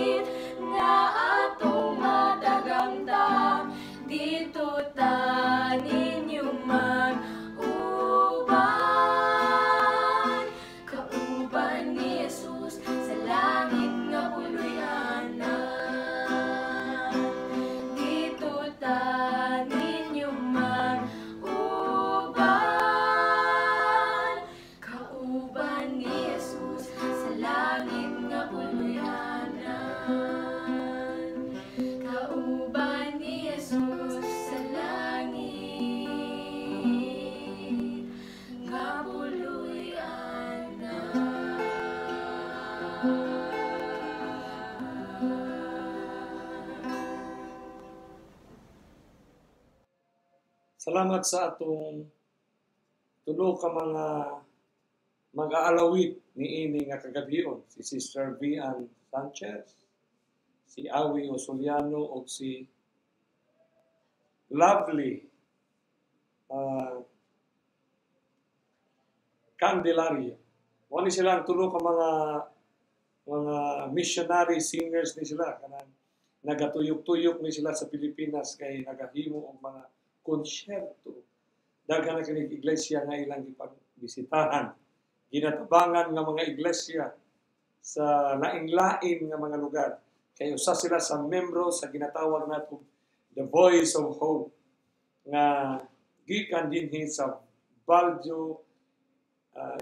Langit nga atong matagamtam. Didto ta ninyo mag-uban, kauban ni Jesus sa langit nga puloy-anan. Didto ta ninyo mag-uban, kauban ni Jesus sa langit nga puloy-anan. Kauban ni Jesus sa langit nga puloy-anan. Salamat sa atong tulo ka mga mag-aalawit niini nga kagabion, si Sister Vian Sanchez, si Awi Osoliano ug si Lovely Candelaria. Mao ni sila ang tulo ka mga missionary singers ni sila, kanang nagatuyok-tuyok ni sila sa Pilipinas kay nagahimo og mga konsyerto. Daghan na kinig iglesia nga ilang gipagbisitahan. Ginatabangan nga mga iglesia sa lain-lain nga mga lugar. Kay usa sila sa membro sa ginatawag nato The Voice of Hope nga gikan dinhi sa Baguio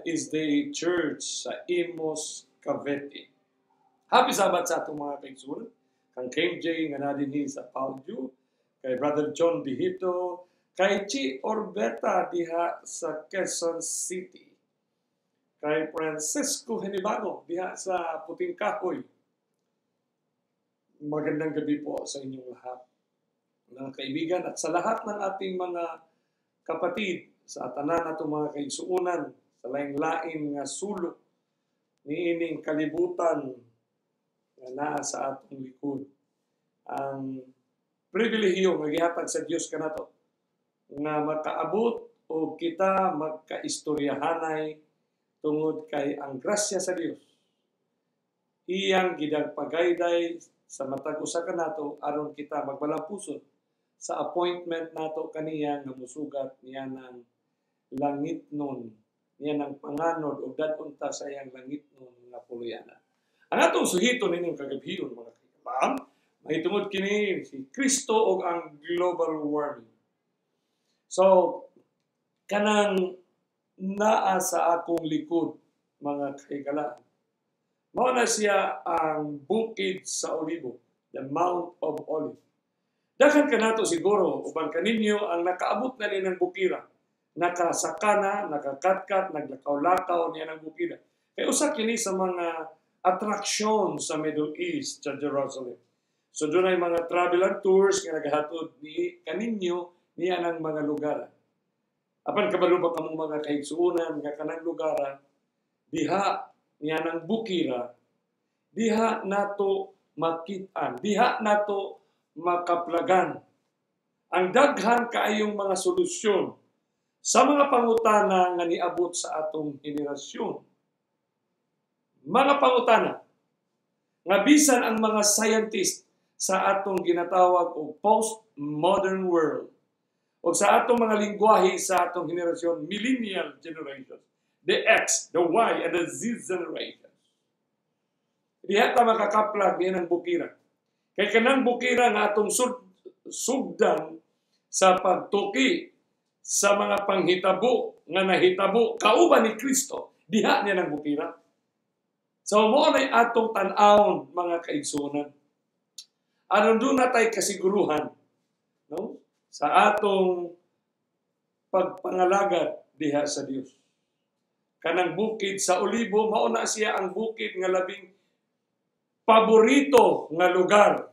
is the Church sa Imus, Cavite. Happy Sabbath sa atong mga kaigsuonan. Kang KMJ nga na dinhi sa Baguio, kay Brother John Dihito, kay Chi Orbeta diha sa Quezon City, kay Francisco Henibago diha sa Puting Kahoy. Magandang gabi po sa inyong lahat, mga kaibigan, at sa lahat ng ating mga kapatid sa tanan natong mga kaigsuonan sa lain-lain nga sulok niining kalibutan nga naa sa atong likod. Ang pribilehiyo nga gihatag sa Dios kanato nga makaabot o kita magkaistoryahanay tungod kay ang grasya sa Dios iyang gidagpagayday sa matag usa kanato aron kita magbalampuson sa appointment nato kaniya nga musugat niya ng langitnon, niya ng panganod og dad-on ta sa iyang langitnon nga puloy-anan. Ang atong suhiton ninyong kagabhion, mga kaigabaan, mahitungod kini si Kristo og ang global warming. So, kanang naa sa akong likod, mga kahigalaan, mao na siya ang Bukid sa Olibo, the Mount of Olive. Daghan kanato siguro, uban kaninyo ang nakaabot na ni ng bukira. Nakasaka na, nakakatkat, naglakaw-lakaw niya ng bukira. Kaya usa kini sa mga atraksyon sa Middle East, sa Jerusalem. So doon ay mga travel and tours nga naghahatod ni kaninyo niya ng mga lugar. Apan kabalo ba kamong mga kaigsuonan nga kanang lugar diha niya ng bukira, diha nato makit-an, diha nato makaplagan ang daghan kaayong mga solusyon sa mga pangutana nga niabot sa atong henerasyon. Mga pangutana nga bisan ang mga scientist sa atong ginatawag og postmodern world o sa atong mga lingwahe sa atong henerasyon, millennial generation, the X, the Y, and the Z generation. Diha ta makakaplag niya ng bukira. Kay kanang bukira nga atong sugdan sa pagtuki sa mga panghitabo nga nahitabo kauban ni Kristo, diha niya ng bukira. So mao nay atong tan-awon, mga kaigsuonan. Aron doon na tay kasiguruhan, no, sa atong pagpangalagad diha sa Dios. Kanang Bukid sa Olibo, mao na siya ang bukid nga labing paborito nga lugar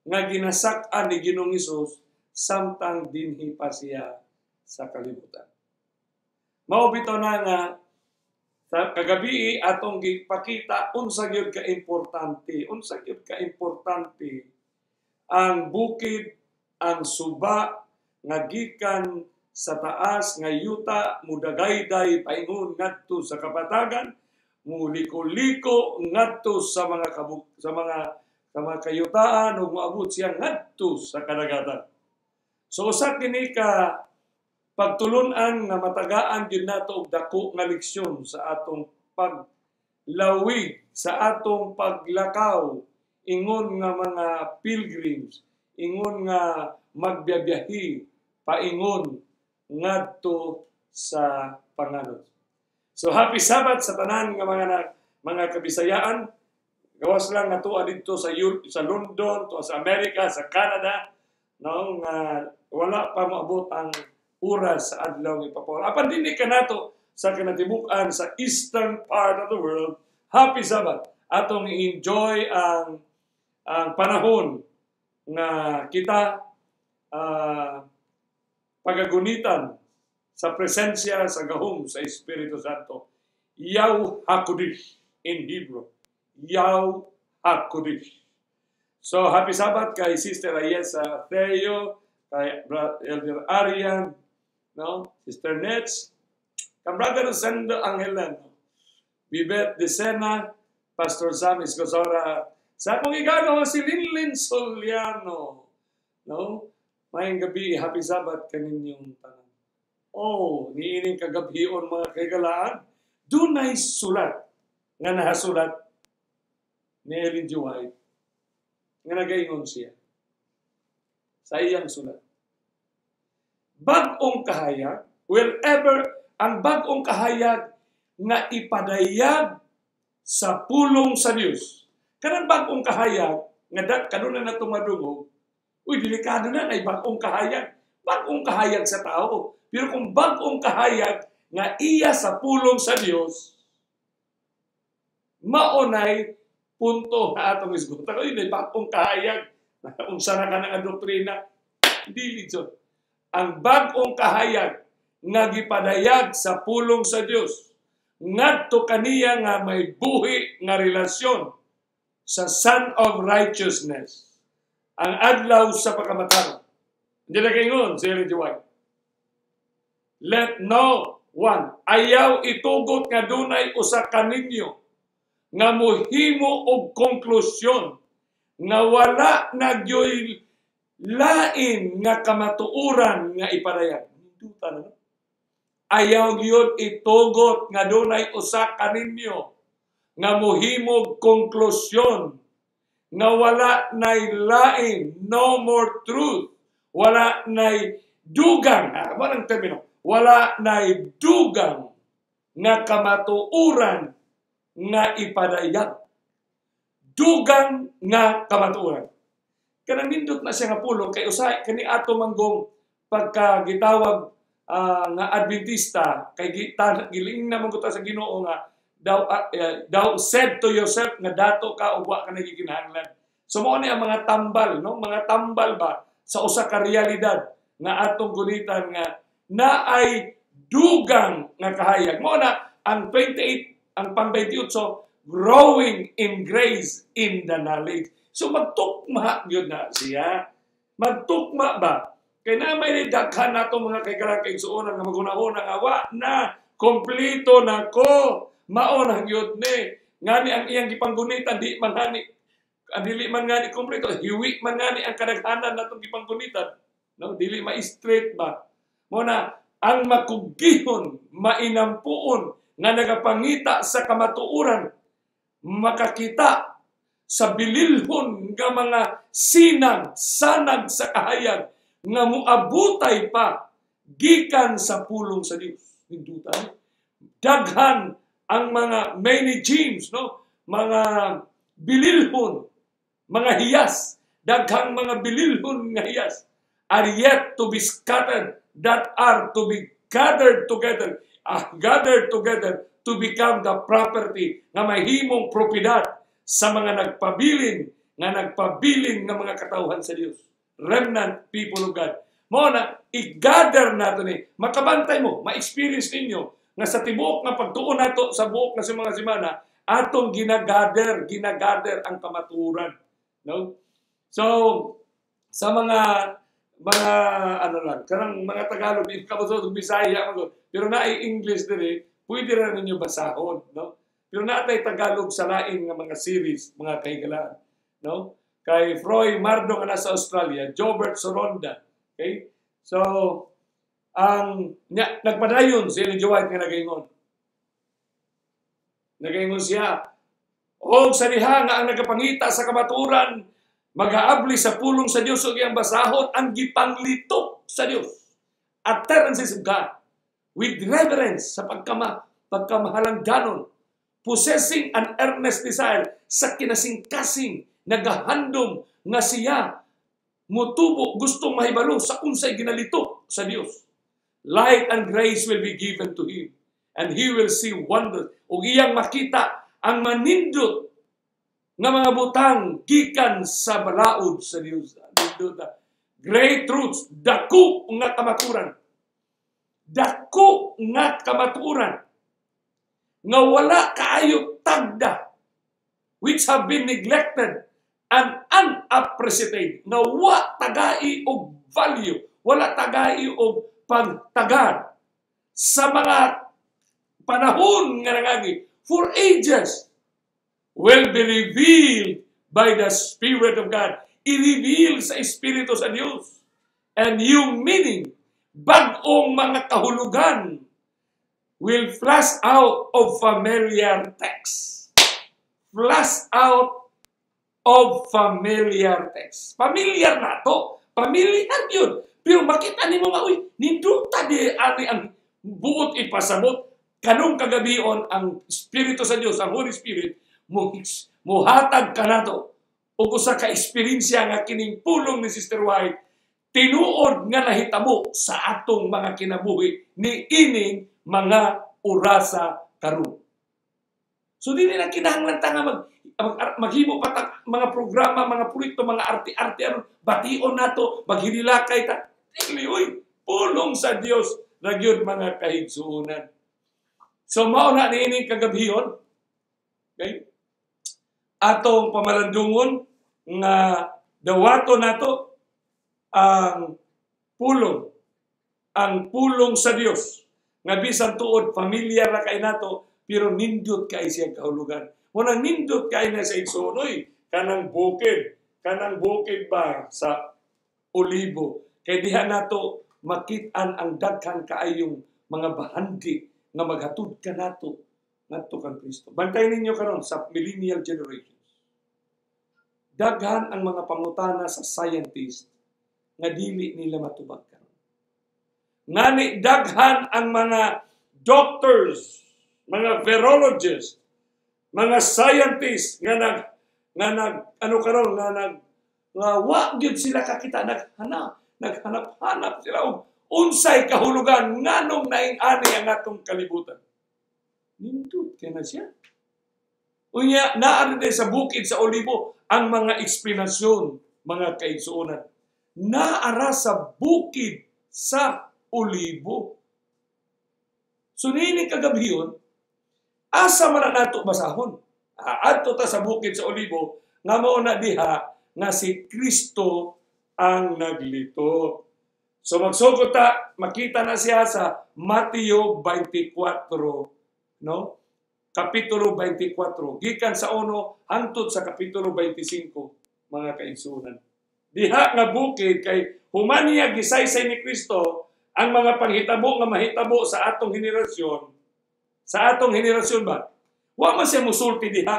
nga ginasak-an ni Ginoong Hesus samtang dinhi pa siya sa kalibutan. Mao bitaw na nga sa kagabi atong gipakita unsa gyud ka importante ang bukid, ang suba nga gikan sa taas nga yuta mudagayday paingon ngadto sa kapatagan, muliko-liko ngadto sa mga Ka mga kayutaan ug moabot siya ngadto sa kadagatan. So usa kini ka pagtulunan nga matagaan gyud nato og dako nga leksyon sa atong paglawig, sa atong paglakaw ingon nga mga pilgrims, ingon nga magbiyabiyahi paingon ngadto sa panganod. So happy Sabbath sa tanan nga mga kabisayaan. Gawas lang nga tuwa didto sa London, tuwa sa Amerika, sa Canada, no, nga wala pa moabot ang oras sa adlaw nga ipapawol. Apan dinhi kanato sa kinatibuk-an sa eastern part of the world, happy Sabbath. Atong i-enjoy ang panahon nga kita pagagunitan sa presensya sa gahom sa Espiritu Santo. Yahweh HaKodesh in Hebrew. Yahweh HaKodesh. So happy Sabbath kay Sister Ayesa Theo, kay Elder Arian, no? Sister Nets, kang Brother Rosendo Angelan, Bibet Decena, Pastor Sam Escosora, sa akong igano si Linlin Soliano, no? Maayong gabi, happy Sabbath kaninyong tanan. Oh, niining kagabhion, mga kahigalaan, dunay sulat nga nahasulat ni Ellen G. White nga nagaingon siya sa iyang sulat. Bag-ong kahayag, will ever, ang bag-ong kahayag nga ipadayag sa pulong sa Dios. Kanang bag-ong kahayag nga kanuna na tumadungog, uy, delikado na ay bag-ong kahayag. Bag-ong kahayag sa tao. Pero kung bag-ong kahayag nga iya sa pulong sa Dios, maunay punto na atong isgutan. Uy, may bag-ong kahayag. Unsa na ka nga doktrina? Dili jud. Ang bag-ong kahayag nga gipadayag sa pulong sa Dios ngadto kaniya nga may buhi nga relasyon sa Sun of Righteousness, ang adlaw sa pagkamatarong. Hindi na kaingon si Ellen G. White. Let no one, ayaw itugot nga dunay usa kaninyo nga mohimo og konklusyon nga wala na gyoy lain nga kamatuoran nga ipadayag. Ninduta na, no? Ayaw gyud itugot nga dunay usa kaninyo nga mohimog konklusyon nga wala nay lain, no more truth, wala nay dugang, walang termino, wala nay dugang nga kamatuoran nga ipadayag. Dugang nga kamatuoran. Kanang nindot na siya nga pulong kay usahay kani ato manggong pagka gitawag nga Adventista kay giling na man sa Ginoo nga thou said to yourself nga dato ka ug wa ka nagikinahanglan. So mao ni ang mga tambal, no? Mga tambal ba sa usa ka realidad nga atong gunitan nga naay dugang nga kahayag. Mao na ang 28, ang pang 28, growing in grace in the knowledge. So magtukma gyud na siya. Magtukma ba? Kay na may daghan nato mga kahigalaan kaigsuonan nga maghuna-huna nga wa na kompleto na ko. Mao na gyud ni. Ngani ang iyang gipanggunitan di man gani, dili man gani kompleto, hiwi man gani ang kadaghanan natong gipanggunitan. No, dili ma-straight ba? Mo na ang makugihon, mainampuon nga nagapangita sa kamatuoran makakita sa bililhon nga mga sinag, sanag sa kahayag nga muabutay pa gikan sa pulong sa Dios. Nindutan. Daghan ang mga many gems, no? Mga bililhon, mga hiyas, daghang mga bililhon nga hiyas are yet to be scattered, that are to be gathered together, gathered together to become the property nga mahimong propiedad sa mga nagpabilin nga mga katawhan sa Dios. Remnant people of God. Mao na i-gather nato ni, makabantay mo, ma-experience ninyo nga sa tibuok nga pagtuon nato sa buok nga sa mga semana atong ginagather ang kamatuoran, no? So sa mga ano lang, karang mga Tagalog, di ka ba Bisaya, pero naay English diri, pwede ra ninyo basahon, no? Pero naatay Tagalog sa lain nga mga series, mga kahigalaan, no? Kay Froy Mardo nga nasa Australia, Jobert Soronda. Okay? So, ang nya, nagpadayon si Ellen G. White nga nagaingon. Nagaingon siya, og sa diha nga ang nagapangita sa kamatuoran magaabli sa pulong sa Dios ug iyang basahon ang gipanglitok sa Dios. Utterances of God with reverence, sa pagkamahalangdanon, possessing an earnest desire, sa kinasingkasing nagahandom nga siya mutubo, gustong mahibalo sa unsay ginalitok sa Dios. Light and grace will be given to him and he will see wonders, ug iyang makita ang manindot nga mga butang gikan sa balaod sa Dios. Nindot. Great truths, dako nga kamaturan. Dako nga kamaturan nga wala kaayo tagda, which have been neglected and unappreciated, nga wa tagai og value, wala tagai og pagtagad sa mga panahon nga nangagi for ages, will be revealed by the Spirit of God. I-reveal sa Espiritu sa Dios. And new meaning, bag-ong mga kahulugan, will flash out of familiar text. Flash out of familiar text. Familiar na to. Familiar yun. Pero makita nimo nga, uy, ninduta di ani ang buot ipasabot. Kanong kagabion, ang Espiritu sa Dios, ang Holy Spirit, muhatag kanato og usa ka eksperyensya nga kining pulong ni Sister White tinuod nga nahitabo sa atong mga kinabuhi ni ining mga orasa karon. So dili na kinahanglan ta nga maghimo pa ta mga programa, mga proyekto, mga arte-arte aron bation nato, maghilakay ta. Dili uy, pulong sa Dios ra gyud, mga kahigsuonan. So mao na niining kagabhion. Okay? Atong pamalandungon nga dawato nato ang pulong sa Dios nga bisan tuod familiar na kay nato, pero nindot kay siya kahulugan. Muna nindot kay na sa igsoon, oy, kanang bukid ba sa Olibo, kay diha nato makit-an ang daghan kaayong mga bahandi nga maghatod kanato ngadto kang Kristo. Bantay ninyo karon sa millennial generations. Daghan ang mga pangutana sa scientist nga dili nila matubag karon. Ngani daghan ang mga doctors, mga virologists, mga scientists nga nag ano karon nga wa gyud sila kakita, naghanap-hanap sila og unsay kahulugan, nganong naing ani ang atong kalibutan. Nindot kay na siya. Unya, naa din sa bukid sa Olibo ang mga eksplanasyon, mga kaigsuonan. Naara sa bukid sa Olibo. So nini kagabiyon, asa man na nato basahon? Adto ta sa bukid sa Olibo nga mao na diha nga si Kristo ang naglito. So magsugod ta, makita na siya sa Mateo 24, no? Kapitulo 24, gikan sa 1 hangtod sa kapitulo 25, mga kaigsuonan. Diha nga bukid kay human niya gisaysay ni Kristo ang mga panghitabo nga mahitabo sa atong henerasyon. Sa atong henerasyon ba? Wa man siya musulti diha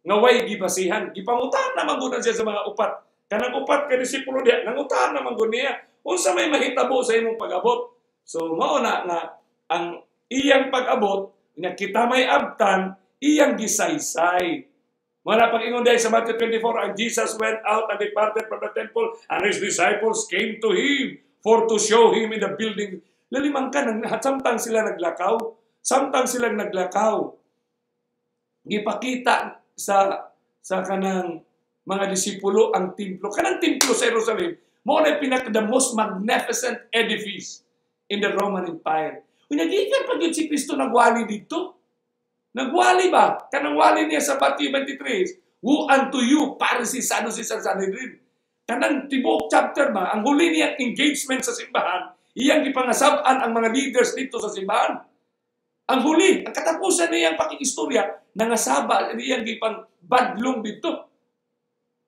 nga way gibasihan. Gipangutan naman gud siya sa mga upat. Kanang upat ka disipulo diha, nangutan naman gud niya. Unsa may mahitabo sa imong pag-abot? So mao na nga ang iyang pag-abot nga kita may abtan, iyang gisaysay. Muna pag-ingon dahil sa Matthew 24, "And Jesus went out and departed from the temple, and his disciples came to him for to show him in the building." Lalimang ka, samtang sila naglakaw, gipakita sa kanang mga disipulo ang templo. Kanang templo sa Jerusalem, mao na pinaka the most magnificent edifice in the Roman Empire. Unya gikan pa gyud si Kristo nagwali dito. Nagwali ba? Kanang wali niya sa Matthew 23, "Woe unto you, Pharisees, Sadducees, and Sanhedrin." Kanang tibuok chapter ba, ang huli niyang engagement sa simbahan, iyang gipangasab-an ang mga leaders dito sa simbahan. Ang huli, ang katapusan niyang pakikistorya, nangasaba, iyang gipang badlong dito.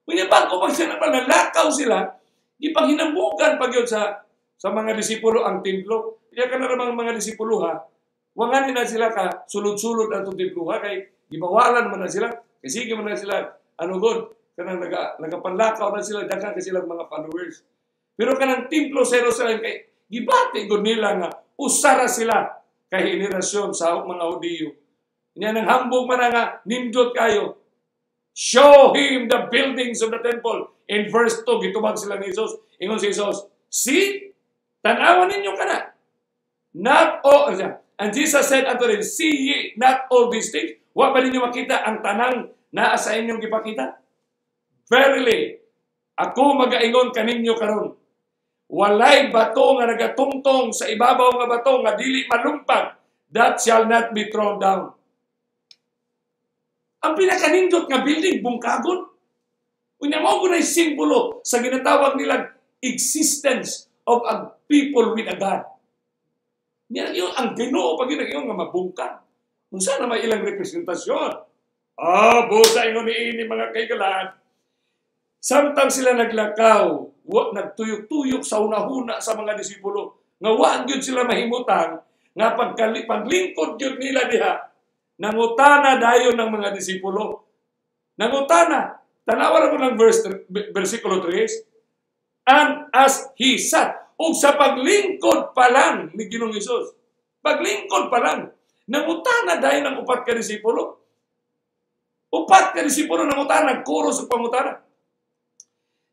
Unya bago pa sila nalakaw sila, gipanghinambugan pa gyud sa mga disipulo ang templo. Kaya kana ramang mga disipulo ha, wa na sila ka sulod-sulod atong templo ha, kay gibawalan man na sila, kay sige man na sila, ano god, kanang nagapanlakaw na sila, daghan kay silang mga followers. Pero kanang templo sa Jerusalem kay gibati gud nila nga usara sila kay henerasyon sa mga Hudiyo. Nya nang hambog man nga nindot kayo. Show him the buildings of the temple. In verse 2, gitubag sila ni Jesus. Ingon si Jesus, "See, tanawan ninyo kana. Not all," and Jesus said unto them, "See ye not all these things?" Wa ba ninyo makita ang tanang naa sa inyong gipakita? "Verily, ako magaingon kaninyo karon, walay bato nga nagatungtong sa ibabaw nga bato nga dili malumpag, that shall not be thrown down." Ang pinakanindot nga building, bungkagon. Unya mao gud simbolo sa ginatawag nilang existence of a people with a God. Niya yung ang Ginoo pag yun nga mabungkag. Unsa na may ilang representasyon? Ah, busa ingon ni ini mga kaigalan. Samtang sila naglakaw, wa nagtuyok-tuyok sa hunahuna sa mga disipulo nga wa gyud sila mahimutang nga pagkali, paglingkod gyud nila diha, nangutana dayon ng mga disipulo. Nangutana. Tanawa ko ng versikulo 3. "And as he sat," ug sa paglingkod pa lang ni Ginoong Hesus. Paglingkod pa lang, nangutana dayon ng upat ka disipulo. Upat ka disipulo nangutana, nagkuro sa pangutana.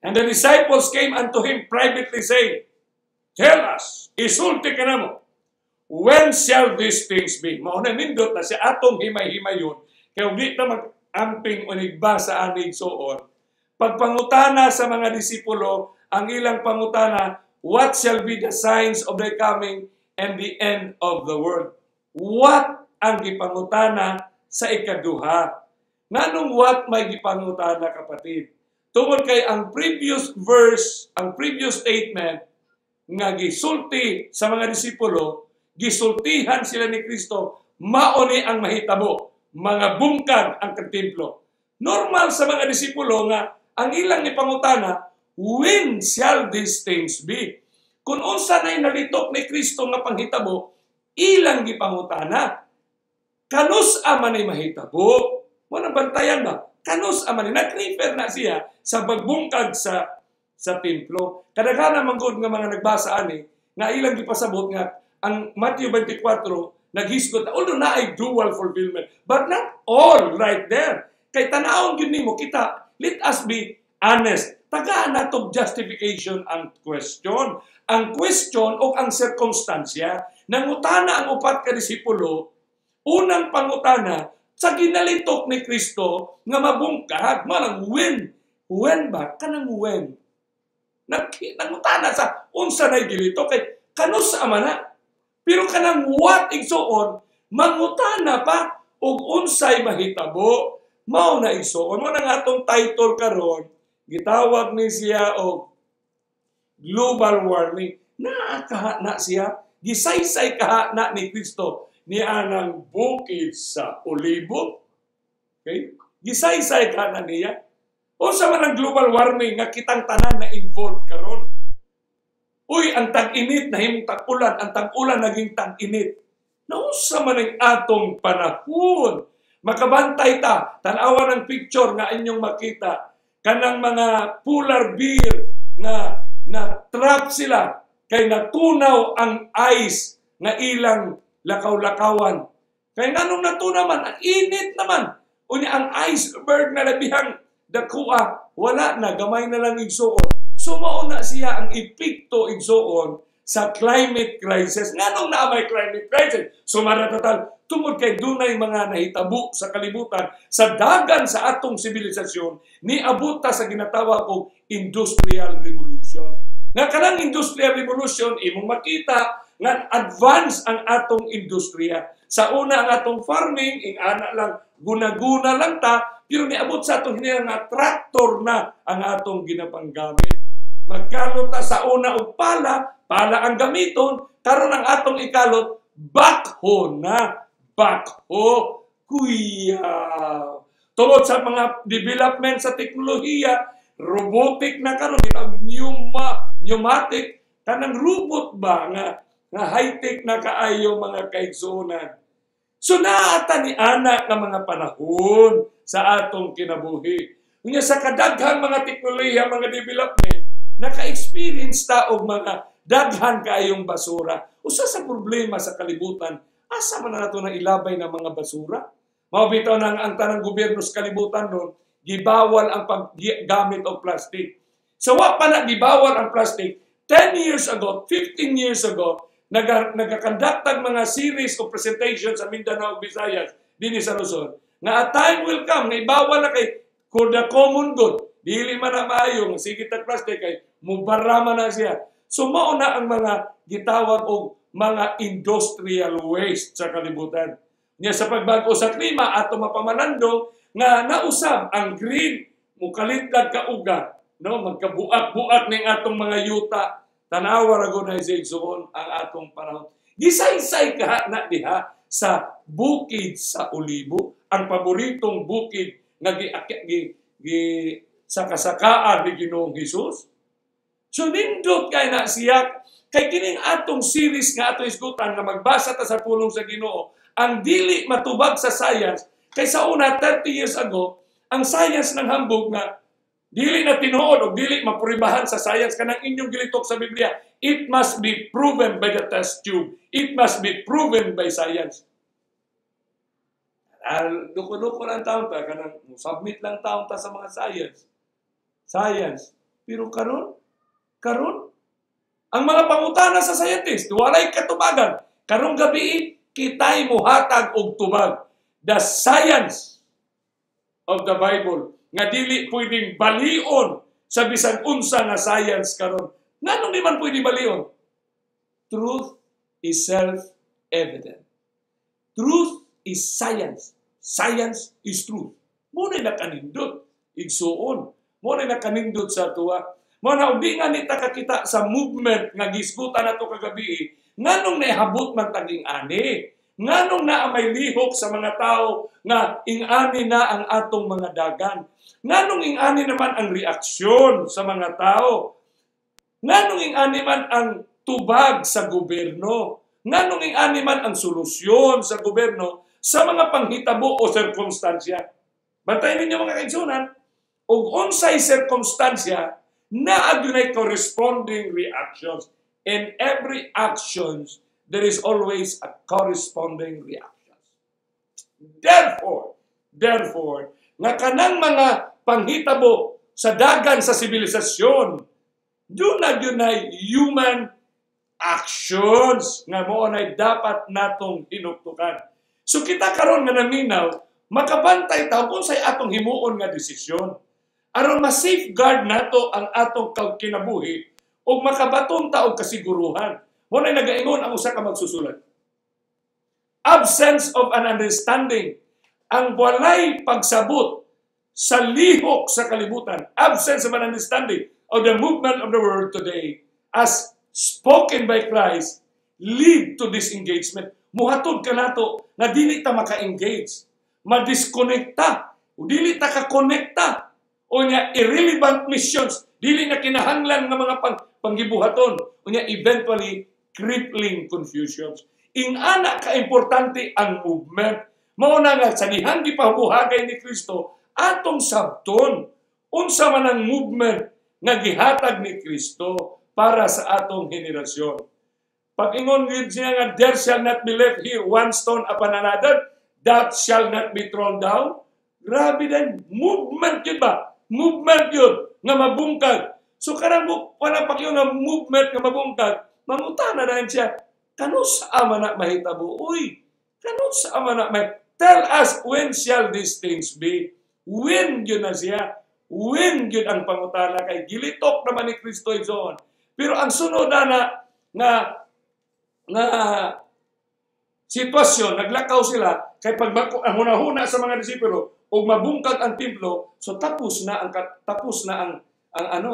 "And the disciples came unto him privately, saying, 'Tell us,' isulti ka namo, 'when shall these things be?'" Mao na nindot na siya atong himay-himayon. Kaya di ta mag-amping unigbasa ani so on. Pagpangutana sa mga disipulo, ang ilang pangutana, "What shall be the signs of thy coming and the end of the world?" What ang gipangutana sa ikaduha? Nganong what may gipangutana, kapatid? Tungod kay ang previous verse, ang previous statement nga gisulti sa mga disipulo, gisultihan sila ni Kristo, mao ni ang mahitabo, mga bungkag ang templo. Normal sa mga disipulo nga ang ilang ipangutana, "When shall these things be?" Kung unsa na'y nalitok ni Kristo nga panghitabo, ilang gipangutana. Kanus man ay mahitabo? Mo bantayan ba? Kanus man nag-refer na siya sa pagbungkag sa templo. Kadaghanan man gud nga mga nagbasa ani nga ilang gipasabot nga ang Matthew 24 naghisgot, although na ay dual fulfillment, but not all right there. Kay tanawon gyud nimo kita, let us be honest. Tagaan nato justification ang question. Ang question o ang sirkumstansya, nangutana ang upat ka disipulo, unang pangutana, sa ginalitok ni Kristo nga mabungkag, manang when. When ba? Kanang when. Nangutana sa unsa na gilitok kay kanus ama na. Pero kanang what, igsuon, mangutana pa og unsay mahitabo. Mao na, igsuon. Mo na nga atong title karon, gitawag ni siya og global warming. Naa kaha na siya, gisaysay kaha na ni Kristo ni anang bukid sa Olibo. Okay? Gisaysay ka na niya. Unsa man ang global warming nga kitang tanan na involved karon? Uy, ang tag-init nahimong tag-ulan, ang tag-ulan naging tag-init. Naunsa man ang atong panahon? Makabantay ta, tanawa ng picture nga inyong makita. Kanang mga polar bear nga na trap sila kay natunaw ang ice nga ilang lakaw-lakawan. Kay nganong natunaw man, ang init naman. Unya ang iceberg na labihang dakua, wala na, gamay na lang, igsuon. So mao na siya ang epekto, igsuon, sa climate crisis. Nganong naa may climate crisis? Sumara total, tungod kay dunay mga nahitabo sa kalibutan, sa dagan sa atong sibilisasyon, niabot ta sa ginatawag og Industrial Revolution. Nga kanang Industrial Revolution, imong makita nga advance ang atong industriya. Sa una ang atong farming, ing ana lang, guna-guna lang ta, pero niabot sa atong hinila nga traktor na ang atong ginapanggamit. Magkalot ta sa una og pala, pala ang gamiton, karon ang atong ikalot, backhoe na. Backhoe. Kuya. Tungod sa mga development sa teknolohiya, Robotic na karon, ang pneumatic kanang robot ba nga high-tech na kaayo, mga kaigsuonan. So naata ni ana nga mga panahon sa atong kinabuhi. Unya sa kadaghang mga teknolohiya, mga development, naka-experience ta og mga daghan kaayong basura. Usa sa problema sa kalibutan, asa man na nato na ilabay ng mga basura? Mao bitaw nang ang tanang gobyerno sa kalibutan ron, gibawal ang paggamit og plastic. So wa pa na gibawal ang plastic, 10 years ago, 15 years ago, nagakonduct mga series of presentations sa Mindanao ug Visayas dinhi sa Luzon, nga a time will come nga ibawal na kay for the common good. Dili man na maayo nga sige tag plastic kay mubara man na siya. So mao na ang mga gitawag og mga industrial waste sa kalibutan. Nya sa pagbago sa klima ato mapamanando nga nausab ang green mukalitlag kauga, no, magkabuak-buak ning atong mga yuta. Tanawa ra gud na sa igsuon ang atong panahon. Gisaysay ka na diha sa Bukid sa Olibo, ang paboritong bukid nga gi, gi, gi sakasakaan ni Ginoong Hesus. So nindot kay na siya kay kining atong series nga atong isgutan nga magbasa ta sa pulong sa Ginoo, ang dili matubag sa science kay sa una 30 years ago ang science nang hambog nga dili na tinuod o dili mapuribahan sa science kanang inyong gilitok sa Biblia. It must be proven by the test tube. It must be proven by science. Duko-duko lang taon ta kanang submit lang taon ta sa mga science. Science. Pero karon ang mga pangutana sa scientist walay katubagan. Karong gabi kitay mohatag og tubag. The science of the Bible nga dili pwedeng balion sa bisan unsa nga science karon. Nganong di man pwede balion? Truth is self-evident. Truth is science. Science is truth. Mao na nakanindot igsuon. Mao na nakanindot sa tuwa. Mao na og di nga ni ta kakita sa movement nga gisgutan nato kagabi, nganong nahabot man taging ani? Nganong naa may lihok sa mga tao nga ing-ani na ang atong mga dagan? Nganong ing-ani naman ang reaksyon sa mga tao? Nganong ing-ani man ang tubag sa gobyerno? Nganong ing-ani man ang solusyon sa gobyerno sa mga panghitabo o sirkumstansya? Bantayan ninyo, mga kaigsunan, og unsay sirkumstansya, naa gyud corresponding reactions. In every actions, there is always a corresponding reaction. Therefore, nga kanang mga panghitabo sa dagan sa sibilisasyon, doon na yun ay human actions nga mao na dapat natong hinuktukan. So kita karon nga naminaw, makabantay ta kung say atong himuon nga desisyon aron ma-safeguard nato ang atong kinabuhi ug makabaton ta og kasiguruhan. Mao na nagaingon ang usa ka magsusulat. Absence of an understanding, ang walay pagsabot sa lihok sa kalibutan, absence of an understanding of the movement of the world today as spoken by Christ, lead to disengagement. Muhatod ka nato na dili ta maka-engage, madiskonekta, o dili ta ka-konekta, o nya irrelevant missions, dili na kinahanglan nga mga panggibuhaton, o nya eventually crippling confusions. Ingana ka-importante ang movement. Mao na nga sa dihang gipabuhagay ni Kristo, atong sabton unsa man ang movement nga gihatag ni Kristo para sa atong henerasyon. Pag-ingon gyud siya nga there shall not be left here one stone upon another, that shall not be thrown down. Grabe din, movement yun ba? Movement yun nga mabungkag. So karang mo wala pa nga movement nga mabungkag, mangutana na siya, kanus ama na mahitabo? Uy, kanus ama na may tell us when shall these things be? When yun na siya? When yun ang pangutana kay gilitok naman ni Kristo igsoon. Pero ang sunod na na nga nga sitwasyon, naglakaw sila kay pag ang hunahuna sa mga disipulo ug mabungkag ang templo, so tapos na ang ano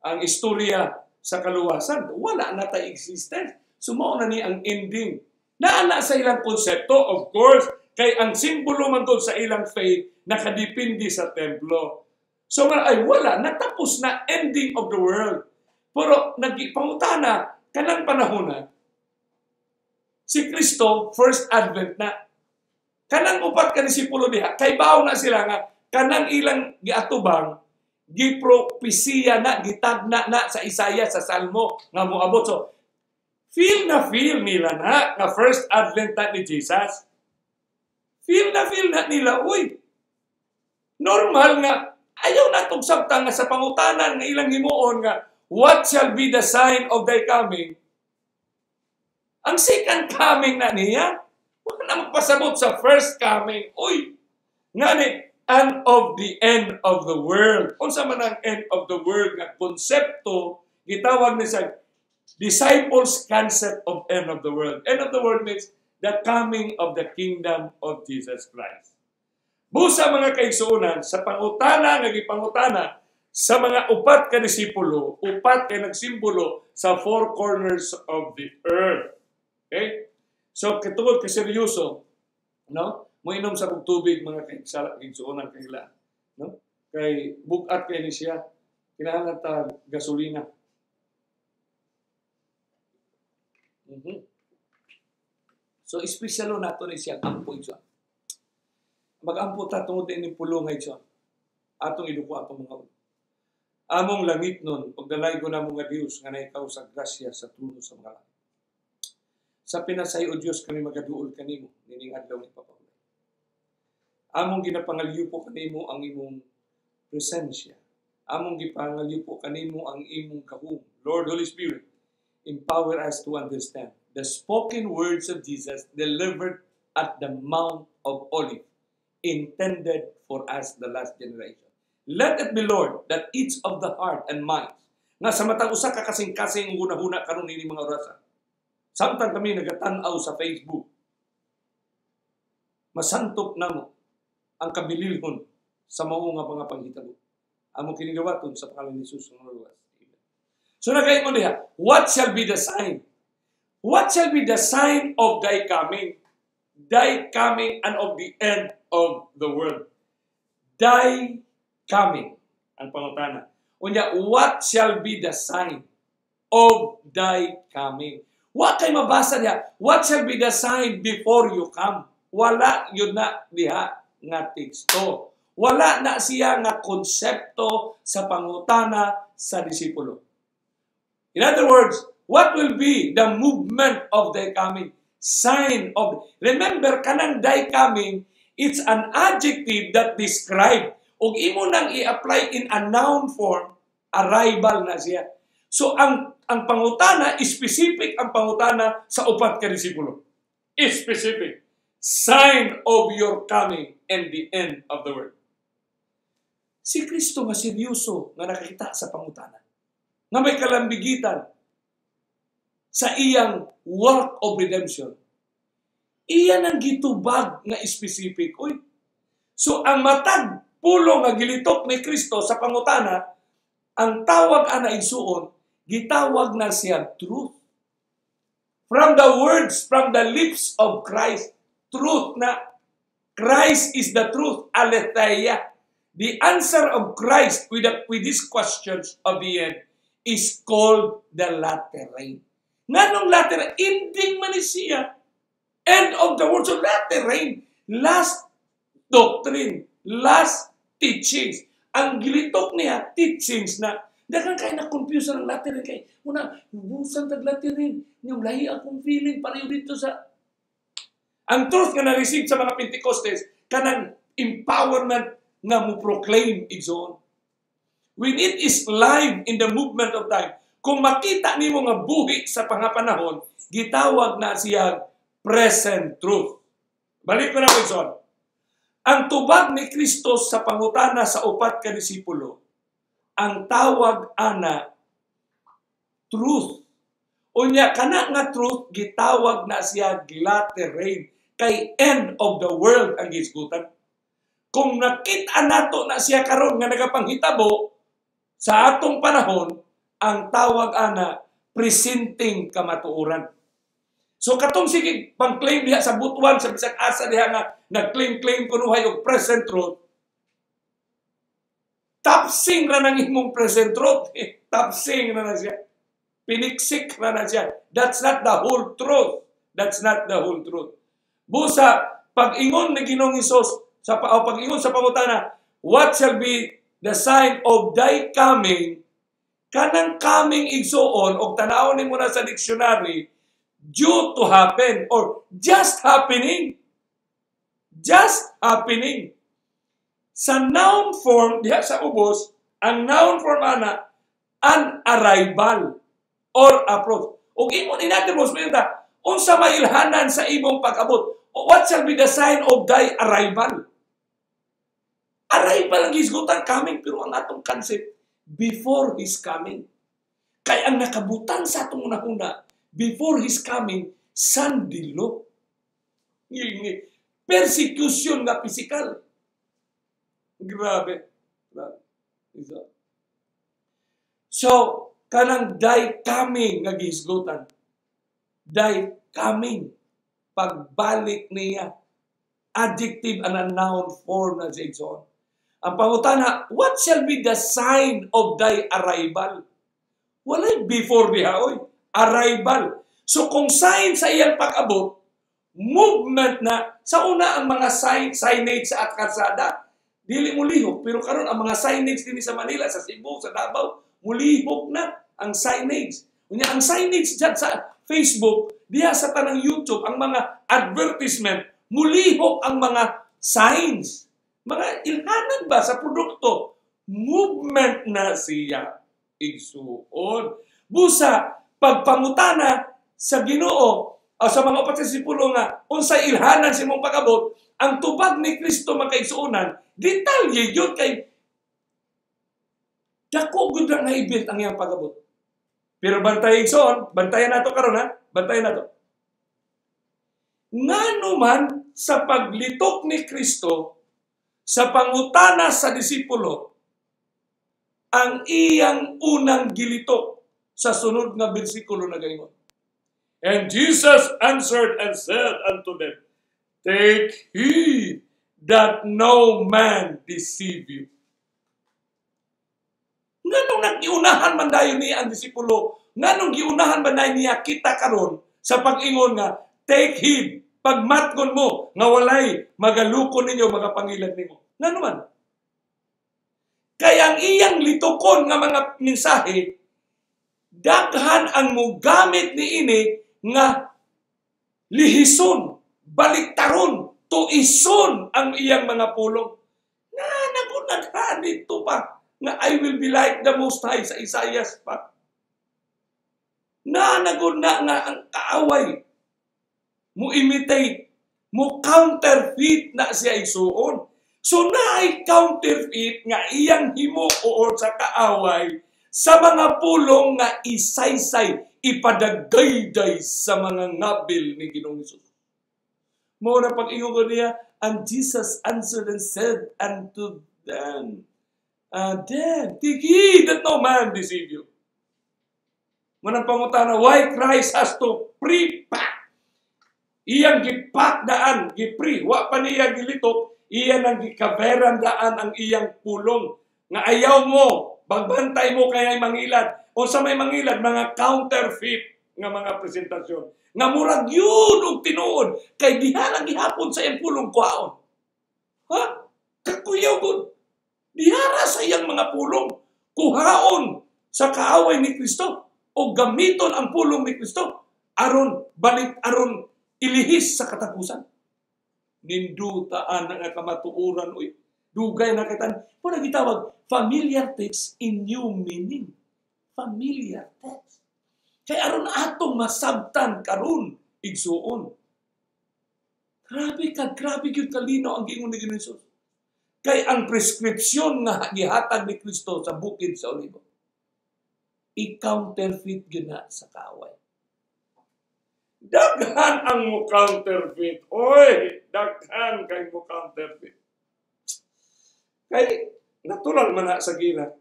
ang istorya sa kaluwasan. Wala na tay existence. So mao na ni ang ending. Naa na sa ilang konsepto, of course, kay ang simbolo man gud sa ilang faith nakadepende sa templo. So nga ay wala, natapos na, ending of the world. Pero nagipangutana kanang panahon na si Kristo first advent na. Kanang upat ka disipulo diha, kay bawo na sila nga kanang ilang giatubang gipropesiya na, gitagna na sa Isaiah, sa Salmo nga moabot. So feel na feel nila na nga first advent na ni Jesus. Feel na nila, uy, normal nga ayaw na itong sabta nga sa pangutanan nga ilang himuon nga what shall be the sign of thy coming? Ang second coming na niya, wala na magpasabot sa first coming. Uy, ngani, and of the end of the world. Unsa man ang end of the world nga konsepto, gitawag ni sa disciples' concept of end of the world. End of the world means the coming of the kingdom of Jesus Christ. Busa mga kaigsuonan, sa pangutana nga gipangutana sa mga upat ka disipulo, upat kay nagsimbolo sa four corners of the earth. Okay? So kitungod kay seryoso, no? Moinom sa kog tubig mga kaigsuonan kaila, no? Kay bugat kay ni siya, kinahanglan ta gasolina. Mm-hmm. So espesyalo nato ni siya ampo siya. Magampo ta tungod ining pulong nga siya. Atong iduko atong mga ulo. Among langit nun, pagdalay ko na mga Dios nga naikaw sa grasya sa trono sa mga langit. Sa pinasay o Dios kami magaduol kanimo nining adlaw ni papaulay. Among ginapangalyo po kanimo ang imong presensya. Among gipangalyo po kanimo ang imong gahom. Lord Holy Spirit, empower us to understand the spoken words of Jesus delivered at the Mount of Olives, intended for us, the last generation. Let it be, Lord, that each of the heart and minds, nga sa matag usa ka kasing-kasing hunahuna karon ini mga orasa, samtang kami nagatan-aw sa Facebook, masantop namo ang kabililhon sa mao nga mga panghitabo. Among kinigawaton sa pangalan ni Jesus nga luwas. So nagaingon diha, what shall be the sign? What shall be the sign of thy coming? Thy coming and of the end of the world. Thy coming, ang pangutana. Unya, what shall be the sign of thy coming? Wa kay mabasa diha, what shall be the sign before you come? Wala yun na diha nga teksto. Wala na siya nga konsepto sa pangutana sa disipulo. In other words, what will be the movement of thy coming? Sign of, remember, kanang thy coming, it's an adjective that describe. Og imo nang i-apply in a noun form, arrival na siya. So ang pangutana, specific ang pangutana sa upat ka disipulo. Specific. Sign of your coming and the end of the world. Si Kristo nga seryoso nga nakakita sa pangutana, nga may kalambigitan sa iyang work of redemption. Iyan ang gitubag nga specific. Uy. So ang matag pulo nga gilitok ni Kristo sa pangutana, ang tawag ana igsuon, gitawag na siya truth. From the words, from the lips of Christ, truth na. Christ is the truth, aletheia. The answer of Christ with these questions of the end is called the latter rain. Nganong latter rain? Ending man ni siya. End of the world. So latter rain, last doctrine, last teachings. Ang gilitok niya, teachings na. Daghang kay na-confuse ang latter rain. Kay, una, busan tag latter rain. Yung lahi akong feeling, pareho dito sa... Ang truth nga na-receive sa mga Pentecostes, kanang empowerment nga mo proclaim igsoon. When it is live in the movement of time, kung makita nimo nga buhi sa pangapanahon, gitawag na siya present truth. Balik ko na igsoon. Ang tubag ni Kristo sa pangutana sa upat ka disipulo, ang tawag ana truth. Unya kana nga truth gitawag na siya latter rain, kay end of the world ang gisgutan. Kung nakita nato na siya karon nga nagapanghitabo sa atong panahon, ang tawag ana presenting kamatuoran. So katong sige pang-claim diha sa Butuan sa bisag asa diha nga nag-claim-claim kunuhay og present truth, Tapsing ra nang imong present truth. Tapsing ra na siya. Piniksik ra na siya. That's not the whole truth. That's not the whole truth. Busa, pag-ingon ni Ginoong Hesus, sa o pag-ingon sa pangutana, "What shall be the sign of thy coming?" Kanang coming, igsuon, og tanawon nimo na sa dictionary, due to happen or just happening. Just happening. Sa noun form, diha sa ubos, ang noun form ana, an arrival or approach. Og imo ni natin mo unsa may ilhanan sa imong pag-abot? What shall be the sign of thy arrival? Arrival ang gisgutan, coming, pero ang atong concept, before His coming. Kay ang nakabutan sa atong una-una, before His coming, sandilo. Persecution nga physical. Grabe. Grabe. So, kanang thy coming nga gihisgutan. Thy coming. Pagbalik niya. Adjective and a noun form na siya, igsoon. Ang pangutana, what shall be the sign of thy arrival? Walay before diha, oy. Arrival. So kung sign sa iyang pag-abot, movement na, sa una ang mga signage sa kalsada, dili mo lihok, pero karon ang mga signage dinhi sa Manila, sa Cebu, sa Davao, mulihok na ang signage. Unya ang signage dyan sa Facebook, diha sa tanang YouTube, ang mga advertisement, mulihok ang mga signs. Mga ilhanan ba sa produkto? Movement na siya, igsuon. Busa, pagpangutana sa Ginoo, o sa mga upat sa disipulo nga, unsay ilhanan sa imong pag-abot, ang tubag ni Kristo, mga kaigsuonan, detalye yun kay dako gud nga event ang iyang pag-abot. Pero bantay, igsoon, bantayan nato karon ha, bantayan nato. Ngano man sa paglitok ni Kristo sa pangutana sa disipulo, ang iyang unang gilitok sa sunod nga bersikulo na gaingon. And Jesus answered and said unto them, "Take heed that no man deceive you." Nganong nagiunahan man dayon niya ang disipulo? Nganong giunahan man dayon niya kita karon sa pag-ingon nga, take heed, pagmatgon mo, nga walay magaluko ninyo, mga pangilan nimo? Ngano man? Kaya ang iyang litukon nga mga mensahe, daghan ang mugamit ni ini nga lihison, baliktaron, tuison ang iyang mga pulong. Na nagunaghan dito pa nga "I will be like the Most High" sa Isaiah pa. Na naguna nga ang kaaway mo imitate, mo counterfeit na siya, igsuon. So naay counterfeit nga iyang himuon sa kaaway sa mga pulong nga isaysay, ipadagayday sa mga ngabil ni Ginoong Hesus. Mao na pag-ingon ko niya, and Jesus answered and said unto them, "Then, take heed that no man deceive you." Manang pangutana, why Christ has to pre-pack? Iyang gipack daan, gipre, wa pa niya gilitok, iya nang gikaberan daan ang iyang pulong. Nga ayaw mo, bagbantay mo kay mangilad. O sa may mangilad, mga counterfeit nga mga presentasyon. Nga murag yun og tinuod, kay diha lang gihapon sa iyang pulong kuhaon. Ha? Kakuyaw gud. Diha ra sa iyang mga pulong, kuhaon sa kaaway ni Kristo o gamiton ang pulong ni Kristo aron balik, aron ilihis sa katapusan. Nindutaan nga kamatuoran uy. Dugay na kitan. Muna gitawag familiar text in new meaning. Familiar text. Kay aron atong masabtan karon, igsuon. Grabe ka, grabe gyud kalino ang giingon ni Ginoong Hesus. Kay ang prescription nga gihatag ni Kristo sa Bukid sa Olibo, i-counterfeit gyud na sa kaaway. Daghan ang mo counterfeit. Oy, daghan kay mo counterfeit. Kay natural man na sa gira.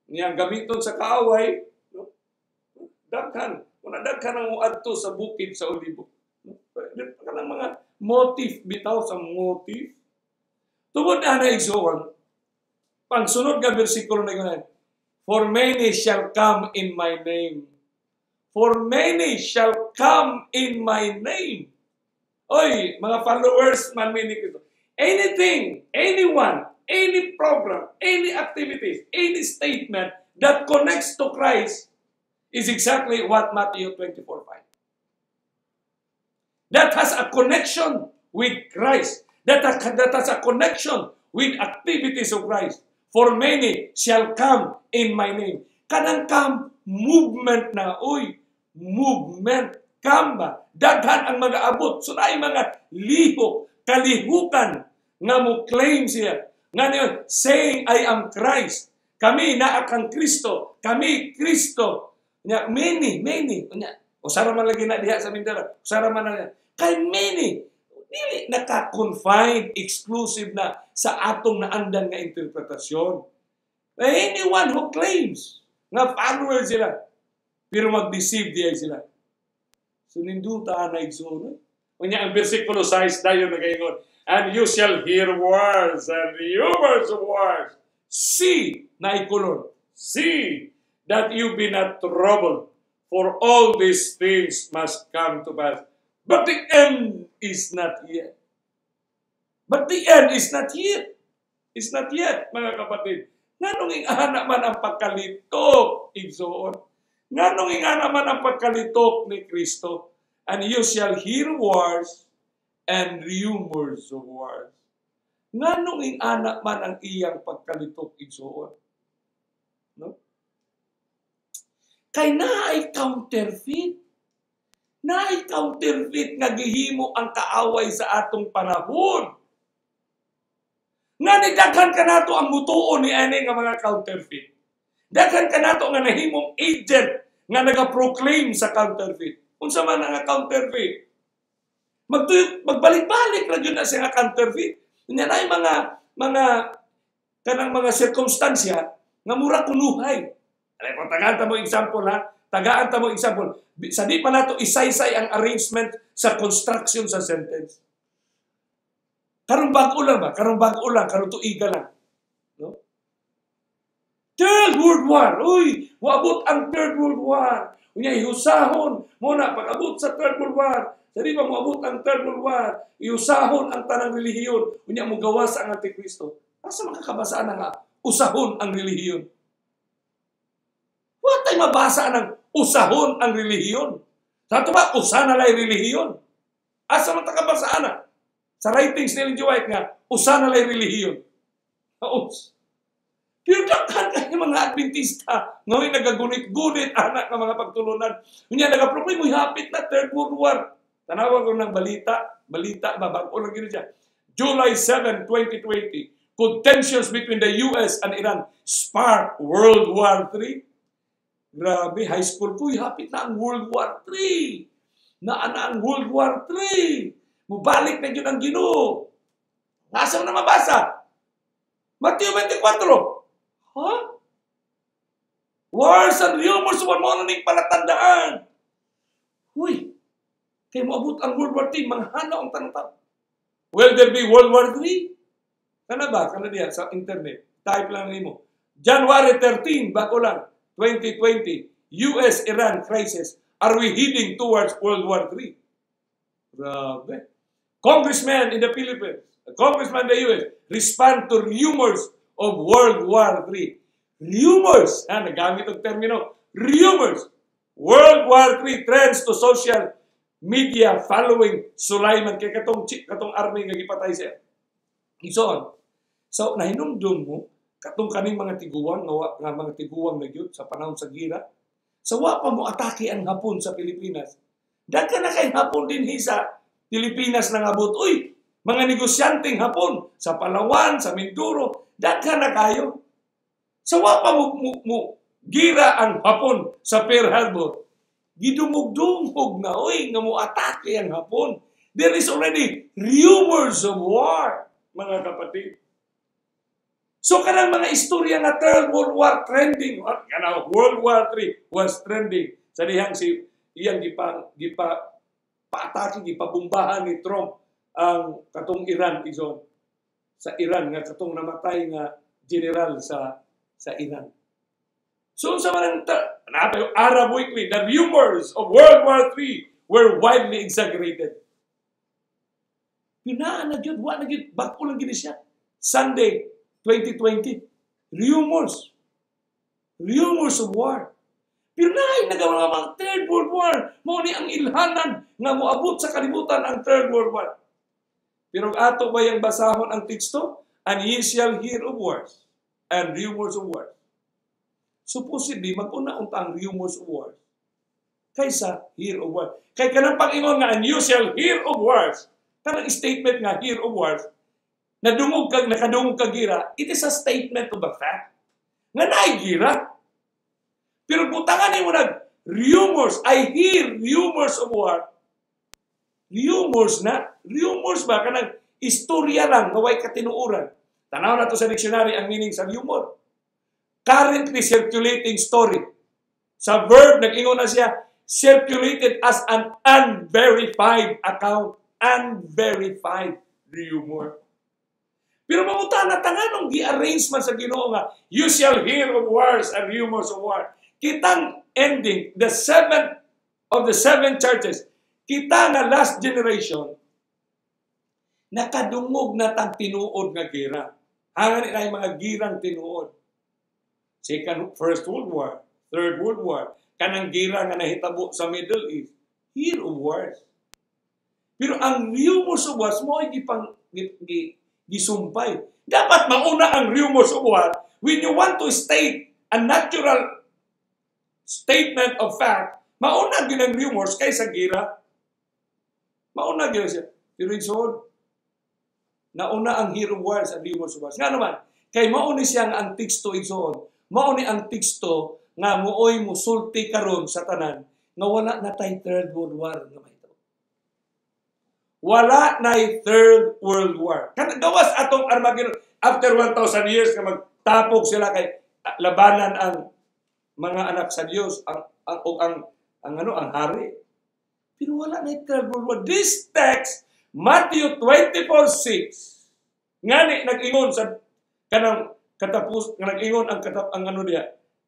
Niyang gamiton sa kaaway, no? Daghan. Kuna daghan ang muadto sa Bukid sa Olibo. No? Kanang mga motif bitaw sa motif. Tungod na na, igsuon, Pangsunod nga bersikulo na yun, "For many shall come in my name." For many shall come in my name. Oy, mga followers man mi ni Kristo. Anything, anyone, any program, any activities, any statement that connects to Christ is exactly what Matthew 24:5. That has a connection with Christ. That has a connection with activities of Christ. "For many shall come in my name." Kanang come, movement na, uy, movement. Come ba? Daghan ang mga abot. So naay mga lihok, kalihukan nga mo claim siya. Nga niyon, saying, "I am Christ." Kami naa kang Kristo. Kami Kristo. Nya, many, many. Nya, usara man lagi na diha sa Mindanao. Usara man na. Kay many, dili naka-confine, exclusive na sa atong naandan nga interpretasyon. Anyone who claims nga follower sila, pero mag-deceive diay sila. So ninduta na igsoon. Unya ang bersikulo 6 dayon nagaingon, "And you shall hear wars and rumors of wars. See," na ikulon, "see that you be not troubled, for all these things must come to pass. But the end is not yet." But the end is not yet. Is not yet, mga kapatid. Nganong ingana man ang pagkalitok, igsoon? Nganong ingana man ang pagkalitok ni Kristo? "And you shall hear wars and rumors of wars." Nganong ingana man ang iyang pagkalitok, igsoon? No? Kay naay counterfeit. Naay counterfeit nga gihimo ang kaaway sa atong panahon. Nga ni daghan kanato ang mutuo ni ani nga mga counterfeit. Daghan kanato nga nahimong agent nga naga-proclaim sa counterfeit. Unsa man ang counterfeit? Magtuyo, magbalik-balik ra gyud na siya nga counterfeit. Unya naay mga kanang mga sirkumstansya nga mura kunuhay. Alay po, tagaan ta mo example ha. Tagaan ta mo example. Sa di pa nato isaysay ang arrangement sa construction sa sentence. Karong bag-o lang ba? Karong bag-o lang, karong tuiga lang. No? Third World War. Uy, moabot ang Third World War. Unya ihusahon mo na pag-abot sa Third World War. Sa di ba moabot ang Third World War, ihusahon ang tanang relihiyon. Unya mo gawas ang Antikristo. Asa makakabasaan nga usahon ang relihiyon? Wa tay mabasa ng usahon ang relihiyon? Sa ato ba, usa na lay relihiyon? Asa man ta kabasaan na? Sa writings ni Ellen G. White nga, usa na lay relihiyon. Haos. Pero daghan kay mga Adventista ngayon nagagunit-gunit anak ng mga pagtulunan. Unya nagaproblema, hapit na Third World War. Tanawa ko ng balita, balita ba bag-o lang gid siya. July 7, 2020, could tensions between the US and Iran spark World War III? Grabe, high school ko, hapit na ang World War III. Naa na ang World War III. Mubalik na yun ang Ginoo. Asa mo na mabasa? Mateo 24. Ha? Wars and rumors of war, mao na ning palatandaan. Uy, kay moabot ang World War III, manghanaw ang tanang. Will there be World War III? Kana ba? Kana diya sa internet. Type lang nimo. January 13, bago lang, 2020, US-Iran crisis. Are we heading towards World War III? Grabe. Congressman in the Philippines, a congressman in the US, respond to rumors of World War III. Rumors, ha, nagamit ang termino, rumors. World War III trends to social media following Sulaiman kay katong army nga gipatay siya. So on. So nahinumdum mo katong kaning mga tiguang nga mga tiguang na gyud sa panahon sa gira. Sa wa pa mo atake ang Hapon sa Pilipinas. Daghan na kay Hapon dinhi sa Pilipinas nangabot. Uy, mga negosyanteng Hapon sa Palawan, sa Mindoro, daghan na kayo. Sa wa pa mo gira ang Hapon sa Pearl Harbor, gidungog-dungog na, uy, nga mo atake ang Hapon. There is already rumors of war, mga kapatid. So kanang mga istorya nga Third World War trending, kanang World War III was trending. Sa dihang si iyang gipa paatake, gipabombahan ni Trump ang katong Iran, ison sa Iran nga katong namatay nga general sa Iran. So unsa man ang naa Arab Weekly, the rumors of World War III were widely exaggerated. Pinaan na gyud, wa na gyud, bag-o lang gini siya. Sunday, 2020. Rumors. Rumors of war. Pero naay nagawa nga mga Third World War. Mao ni ang ilhanan nga moabot sa kalibutan ang Third World War. Pero ato ba yung basahon ang teksto? "And ye shall hear of wars and rumors of wars." Supposedly, mag-una unta ang rumors of wars kaysa hear of war. Kay kanang pag-ingon nga "and you shall hear of wars," kanang statement nga "hear of wars," nadungog kag nakadungog kag gira, it is a statement of a fact. Nga naay gira. Pero butangan nimo nag rumors, "I hear rumors of war." Rumors na, rumors ba kanang istorya lang nga way katinuoran. Tanaw na to sa dictionary ang meaning sa rumor. Currently circulating story. Sa verb, nag-ingon na siya, circulated as an unverified account. Unverified rumor. Pero mamuta na tanganong gi-arrange man sa Ginoo nga "you shall hear of wars and rumors of war." Kitang ending, the seventh of the seven churches, kita nga last generation, nakadungog na tag tinuod nga gira. Hangan ni mga girang tinuod. Second, First World War, Third World War, kanang gira nga nahitabo sa Middle East, hear of wars. Pero ang rumors of wars mo ay gipang gisumpay. Dapat mauna ang rumors of war when you want to state a natural statement of fact, mauna gyud ang rumors kaysa gira. Mauna gyud siya. Pero igsoon, nauna ang hear of wars and rumors of wars. Nga naman, kay mauni siya nga ang teksto, igsoon, mauni ang teksto nga mooy musulti karon sa tanan nga wala na tay Third World War nga mahitabo. Wala na Third World War. Kana gawas atong Armageddon after 1,000 years nga magtapok sila kay labanan ang mga anak sa Dios ang o ang ano, ang hari. Pero wala na Third World War. This text, Matthew 24:6, ngani nag-ingon sa kanang katapos nga nag-ingon ang katap ang ano diha,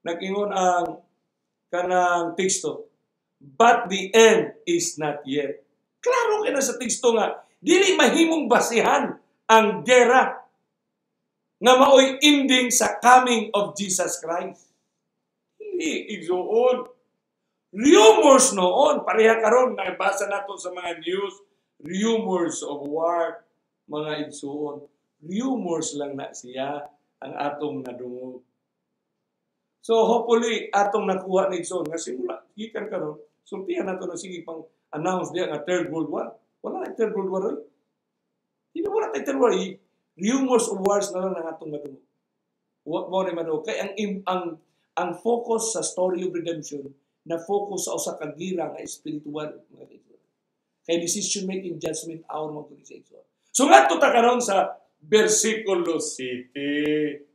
nag-ingon ang kanang teksto, "But the end is not yet." Klaro kay na sa teksto nga dili mahimong basihan ang gera nga maoy ending sa coming of Jesus Christ. Hindi, igsuon. Rumors noon, pareha karon nabasa nato sa mga news, rumors of war, mga igsuon. Rumors lang na siya ang atong nadungog. So hopefully atong nakuha ni igsuon nga simula gikan karon sultihan nato na sige pang announce diya nga Third World War. Wala na Third World War oy. Hindi, wala tay Third War. Rumors of wars na lang ang atong madungog. Wa mo ni madungog kay ang focus sa story of redemption na focus sa usa ka gira nga spiritual, mga kaigsuonan. Kay decision making, judgment hour mo kung sa igsuon. So ngadto ta karon sa versikulo 7.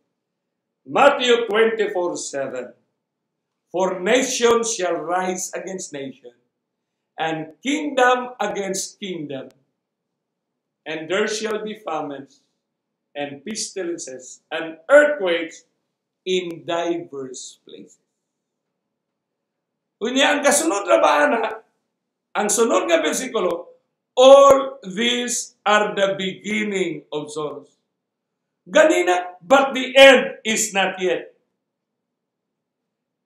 Matthew 24:7. "For nation shall rise against nation, and kingdom against kingdom. And there shall be famines, and pestilences, and earthquakes in diverse places." Unya ang kasunod ra ba ana, ang sunod nga bersikulo, "All these are the beginning of sorrows." Ganina, "But the end is not yet."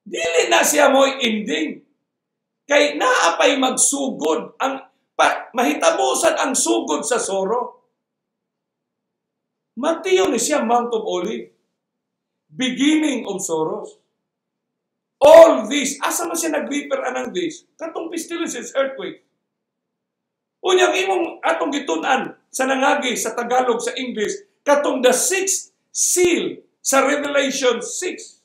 Dili na siya mo'y ending. Kay naa pay magsugod ang pa, mahitabusan ang sugod sa sorrow. Mateo ni siya Mount of Olive. Beginning of sorrows. All this, asa man siya nag-refer anang this? Katong pestilences, earthquake. Unya imong atong gitun-an sa nangagi sa Tagalog, sa English, katong the sixth seal sa Revelation 6.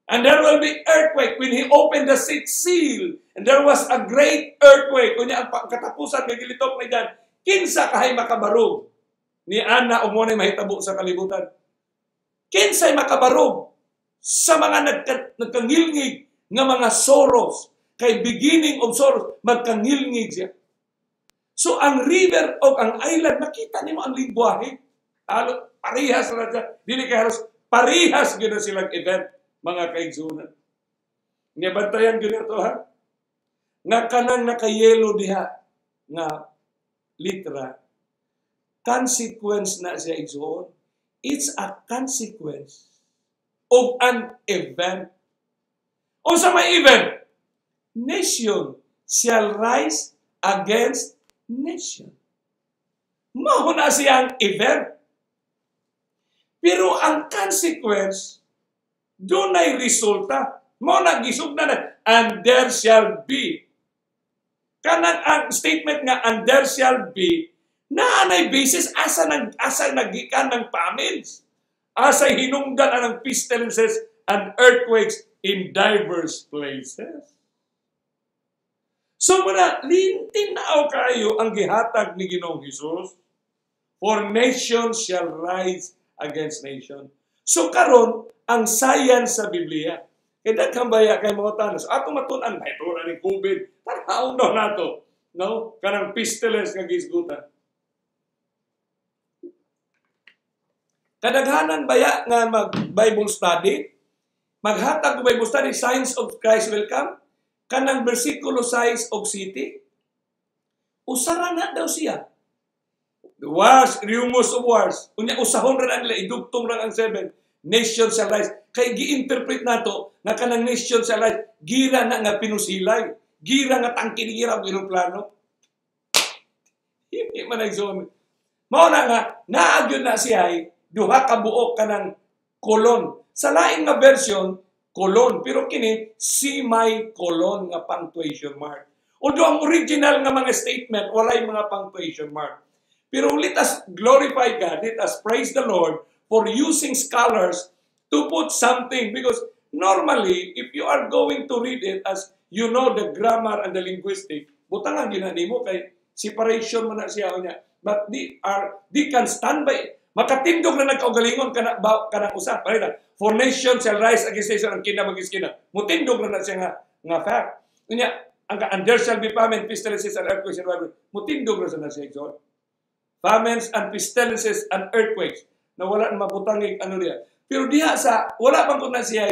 "And there will be earthquake when he opened the sixth seal. And there was a great earthquake." Unya ang katapusan may gilitok ni John, kinsa kahay makabarog ni ana o mo mahitabo sa kalibutan? Kinsay makabarog sa mga nagkangilngig nga mga sorrows? Kay beginning of sorrows, magkangilngig siya. So ang river o ang island, makita nimo ang lingwahe. Halo, Parihas ra siya. Dili kay halos parihas gyud na silang event, mga kaigsuonan. Nga bantayan gyud nato, ha. Nga kanang nakayelo diha nga litra, consequence na siya, igsuon. It's a consequence of an event. Unsa may event? Nation shall rise against nation. Mao na siyang event. Pero ang consequence, dunay resulta. Mao na gisugdan na, "And there shall be." Kanang ang statement nga "and there shall be," naa nay basis asa nagikan ng famines. Asa hinungdan ang pestilences and earthquakes in diverse places. So muna, lintin-aw kayo ang gihatag ni Ginoong Hesus. For nation shall rise against nation. So karon ang science sa Biblia. Kay daghan baya kay mga tanos. Ato matun-an, may na ni COVID. Tan-awon daw nato. No? Kanang pestilence nga gisgutan. Kadaghanan baya nga mag Bible study, maghatag og Bible study, signs of Christ will come, kanang versikulo 6 og city, usara na daw siya. Wars, rumors of wars. Unya usahon ra nila, idugtong ra ang 7. Nation shall rise. Kay gi-interpret nato nga kanang nation shall rise, gira na nga pinusilay. Gira nga tangke ni gira og eroplano. Hindi man nagsuon. Mao na nga naa gyud na siya ay duha ka buok kanang kolon. Sa lain nga version, colon. Pero kini, semi-colon nga punctuation mark. Although ang original nga mga statement, walay mga punctuation mark. Pero let us glorify God, let us praise the Lord for using scholars to put something. Because normally, if you are going to read it as you know the grammar and the linguistic, butangan gina nimo kay separation man na siya niya. But they can stand by. Makatindog na nagkaugalingon kana ba kanang usa. Parehas. For nation shall rise against nation and kingdom against kingdom. Mutindog na na siya nga fact. Unya, ang "and there shall be famine, pestilences and earthquakes" and whatever. Mutindog na sa na siya, igsoon. Famines and pestilences and earthquakes na wala na mabutangig ano diya. Pero diha sa wala man kun na siya,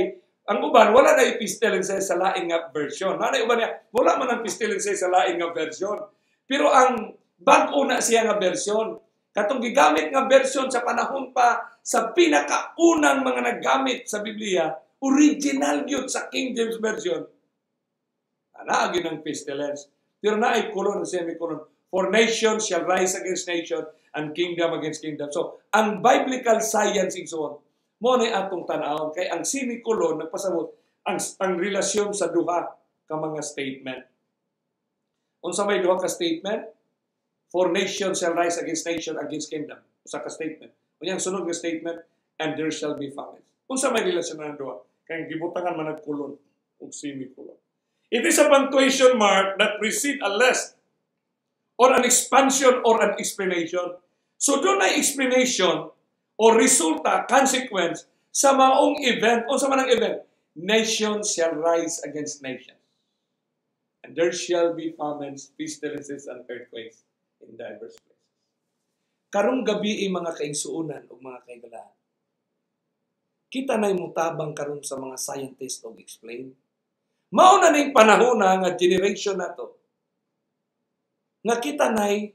ang uban wala na pestilences sa lain nga version. Naa uban niya wala man ang pestilences sa lain nga version. Pero ang bag-o na siya nga version, katong gigamit nga version sa panahon pa sa pinakaunang mga naggamit sa Biblia, original gyud sa King James Version. Ana gyud ang pestilence. Pero naay colon and semicolon. For nation shall rise against nation and kingdom against kingdom. So, ang biblical science, igsoon, mao na atong tan-awon kay ang semicolon nagpasabot ang relasyon sa duha ka mga statement. Unsa may duha ka statement? For nation shall rise against nation, against kingdom. Usa ka statement. Unya ang sunod nga statement, "and there shall be famines." Unsa may relasyon ang duha? Kay gibutangan man colon ug semicolon. It is a punctuation mark that precede a list or an expansion or an explanation. So dunay explanation or resulta, consequence sa maong event. Unsa man ang event? Nation shall rise against nation. And there shall be famines, pestilences, and earthquakes in diverse places. Karong gabi, mga kaigsuonan ug mga kahigalaan, kita na'y mutabang karon sa mga scientist og explain. Mao na ning panahon na nga generation nato nga kita nay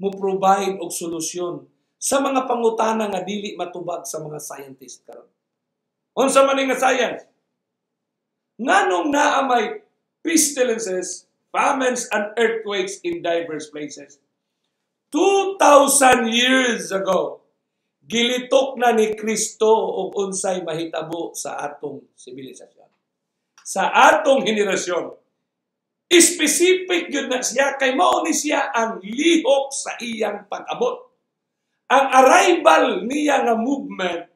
mo provide og solusyon sa mga pangutana nga dili matubag sa mga scientist karon. Unsa man nga science? Nganong naa may pestilences, famines, and earthquakes in diverse places? 2,000 years ago, gilitok na ni Kristo og unsay mahitabo sa atong sibilisasyon. Sa atong henerasyon. Specific yun na siya kay mao ni siya ang lihok sa iyang pag-abot. Ang arrival niya nga movement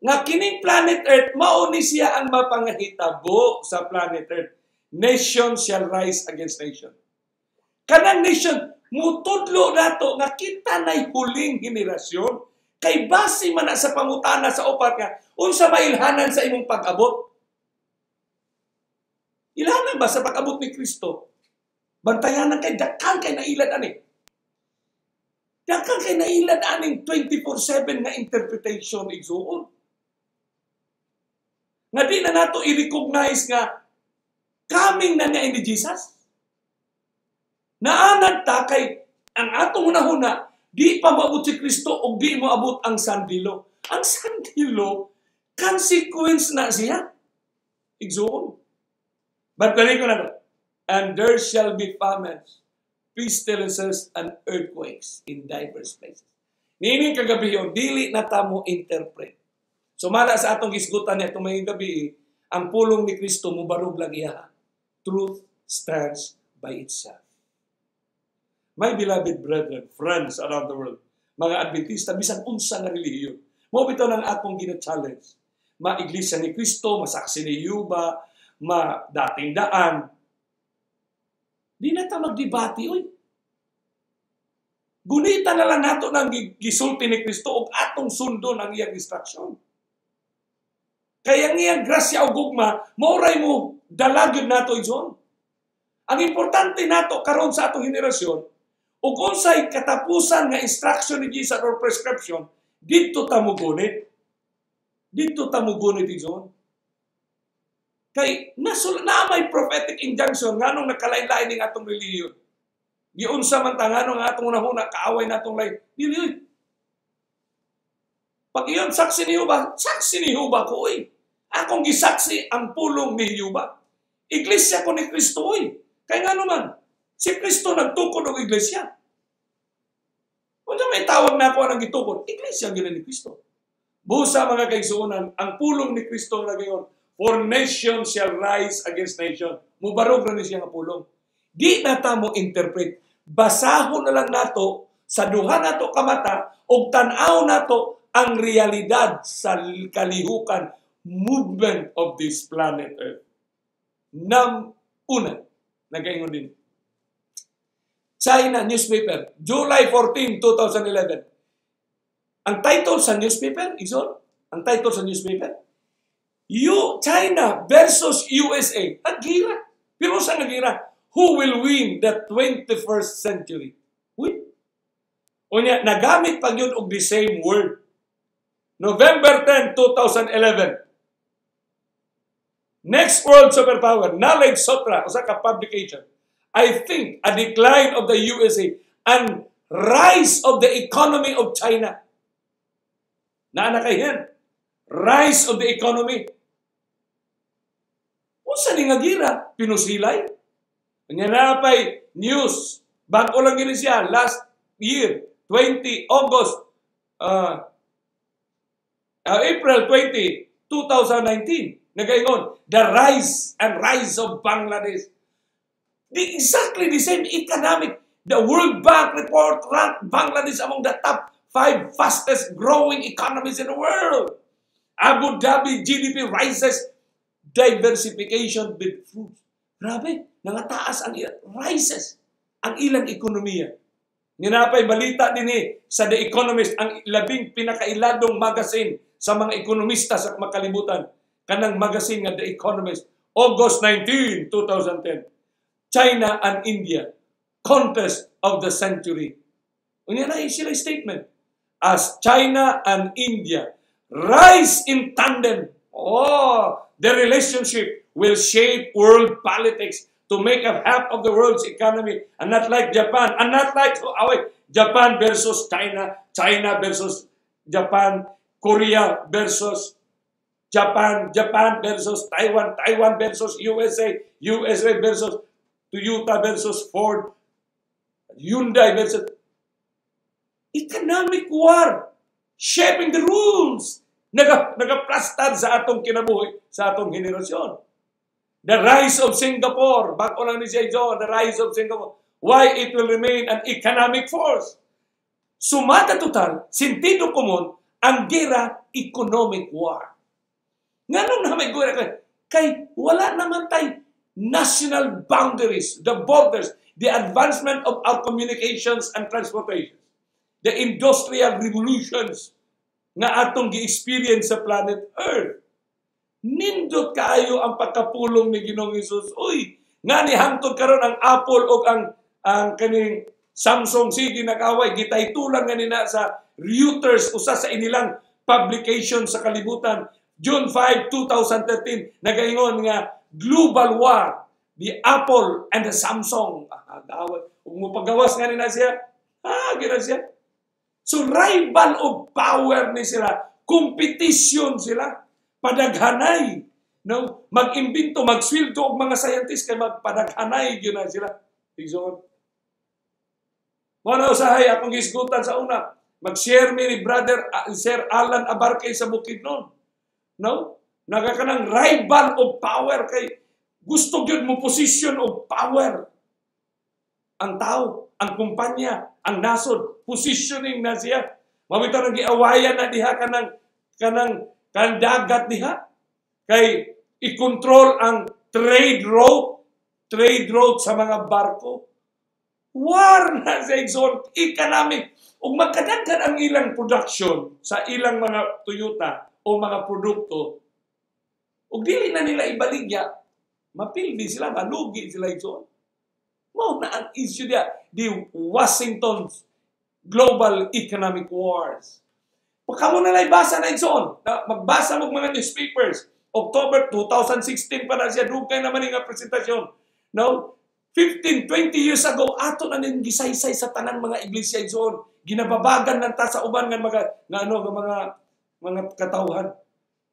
nga kining planet Earth, mao ni siya ang mapangahitabo sa planet Earth. Nation shall rise against nation. Kanang nation mutudlo nato nga kita nay huling henerasyon kay base man na sa pangutana sa upat nga unsa mailhanan sa imong pag-abot. Ilhanan ba sa pag-abot ni Kristo? Bantayanan kay dakang kay nailad ani. Daghan kay nailad aning 24/7 nga interpretation, igsuon. Nga di na nato i-recognize nga coming na niya ni Jesus. Naanad ta kay ang atong hunahuna, di pa moabot si Kristo o di moabot ang sandilo. Ang sandilo, consequence na siya. Igsuon. But balik ko na to. And there shall be famines, pestilences, and earthquakes in diverse places. Niining kagabi yun, dili na ta mo interpret. Sumala sa atong gisgutan niya itong may gabi, ang pulong ni Kristo mubarog lang iya. Truth stands by itself. My beloved brethren, friends around the world, mga Adventista, bisan unsa nga relihiyon, mao bitaw nang akong gina-challenge. Ma Iglesia ni Cristo, masaksi ni Yuba, ma dating daan. Di na ta magdebate, oy. Gunita na lang nato ng gisulti ni Kristo ug atong sundon ang iyang instruction. Kaya ang iyang grasya o gugma, mauray mo dalagyod nato, igsoon. Ang importante nato karon sa atong henerasyon, ug unsay katapusan nga instruction ni Jesus or prescription, didto ta mo gunit. Didto ta mo gunit, igsoon. Kay nasul na may prophetic injunction nganong nakalain-lain ning atong relihiyon. Giunsa man ta, nganong atong hunahuna kaaway natong lain. Dili oy. Pag iyon saksi ni Jehova, saksi ni Jehova ko oy. Akong gisaksi ang pulong ni Jehova. Iglesia ko ni Kristo oy. Kay ngano man, si Kristo nagtukod og iglesia. Unsa may tawag na ako ang gitukod? Iglesia gyud ni Kristo. Busa, mga kaigsuonan, ang pulong ni Kristo nga gayon, "For nation shall rise against nation." Mubarog ra ni siya nga pulong. Di na ta mo interpret. Basahon na lang nato sa duha nato kamata ug tan-aw nato ang realidad sa kalihukan movement of this planet Earth. Nam una, nagaingon din. China newspaper, July 14, 2011. Ang title sa newspaper, ison, ang title sa newspaper, China versus USA. Nagira. Pero sa nagira, who will win the 21st century? Uy. Unya, nagamit pa yun og the same word. November 10, 2011. Next World Superpower, Knowledge Sutra, usa ka publication. I think a decline of the USA and rise of the economy of China. Naa na kay hen. Rise of the economy. Unsa ni nga gira? Pinusilay? Nya na pay news. Bago lang gini siya last year, 20 August, April 20, 2019. Nagaingon, the rise and rise of Bangladesh. Exactly the same economic. The World Bank report ranked Bangladesh among the top five fastest growing economies in the world. Abu Dhabi GDP rises, diversification with fruits. Grabe, nangataas ang rises ang ilang ekonomiya. Ninapay balita din eh sa The Economist, ang labing pinakailadong magazine sa mga ekonomista sa makalibutan. Kanang magazine nga The Economist, August 19, 2010. China and India, contest of the century. Unya na sila statement. As China and India rise in tandem, oh, the relationship will shape world politics to make up half of the world's economy and not like Japan, and not like, oh, wait, Japan versus China, China versus Japan, Korea versus Japan, Japan versus Taiwan, Taiwan versus USA, USA versus Toyota versus Ford, Hyundai versus economic war, shaping the rules, nagaplastar sa atong kinabuhi, sa atong henerasyon. The rise of Singapore, bago lang ni siya John, the rise of Singapore, why it will remain an economic force. Sumada total, sentido komon, ang gera, economic war. Nganong na may gera kay? Kay wala naman tay national boundaries, the borders, the advancement of our communications and transportation, the industrial revolutions nga atong gi-experience sa planet Earth. Nindot kaayo ang pagkapulong ni Ginoong Hesus. Uy, nga ni hangtod karon ang Apple og ang kaning Samsung sige nag-away, gitaytulan nga nina sa Reuters, usa sa inilang publication sa kalibutan. June 5, 2013, nagaingon nga global war, the Apple and the Samsung. Ah, away. Ug mopagawas nga nina siya, gina siya. So rival of power ni sila, competition sila, padaghanay. No, mag-imbento, magsweldo og mga scientist kay magpadaghanay gyud na sila. Igsoon. Mao na usahay akong gisgutan sa una. Mag-share mi ni Brother Sir Alan Abarque sa Bukidnon. No? Nagakanang rival of power kay gusto gyud mo position of power. Ang tao, ang kumpanya, ang nasod, positioning na siya. Mabitaw nang giawayan na diha kanang kanang kanang dagat diha. Kay i-control ang trade route sa mga barko. War na sa igsoon, economic. Ug magkadaghan ang ilang production sa ilang mga Toyota o mga produkto, ug dili na nila ibaligya, mapildi sila, malugi sila, igsoon. Mao na ang issue diya, the Washington's Global Economic Wars. Pagka mo na lang basa na, igsoon, na magbasa mo mga newspapers, October 2016 pa na siya, dugay naman nga presentasyon. No? 15, 20 years ago, ato na ning gisaysay sa tanan mga iglesia, igsoon. Ginababagan lang ta sa uban nga mga nga ano nga mga mga katawhan.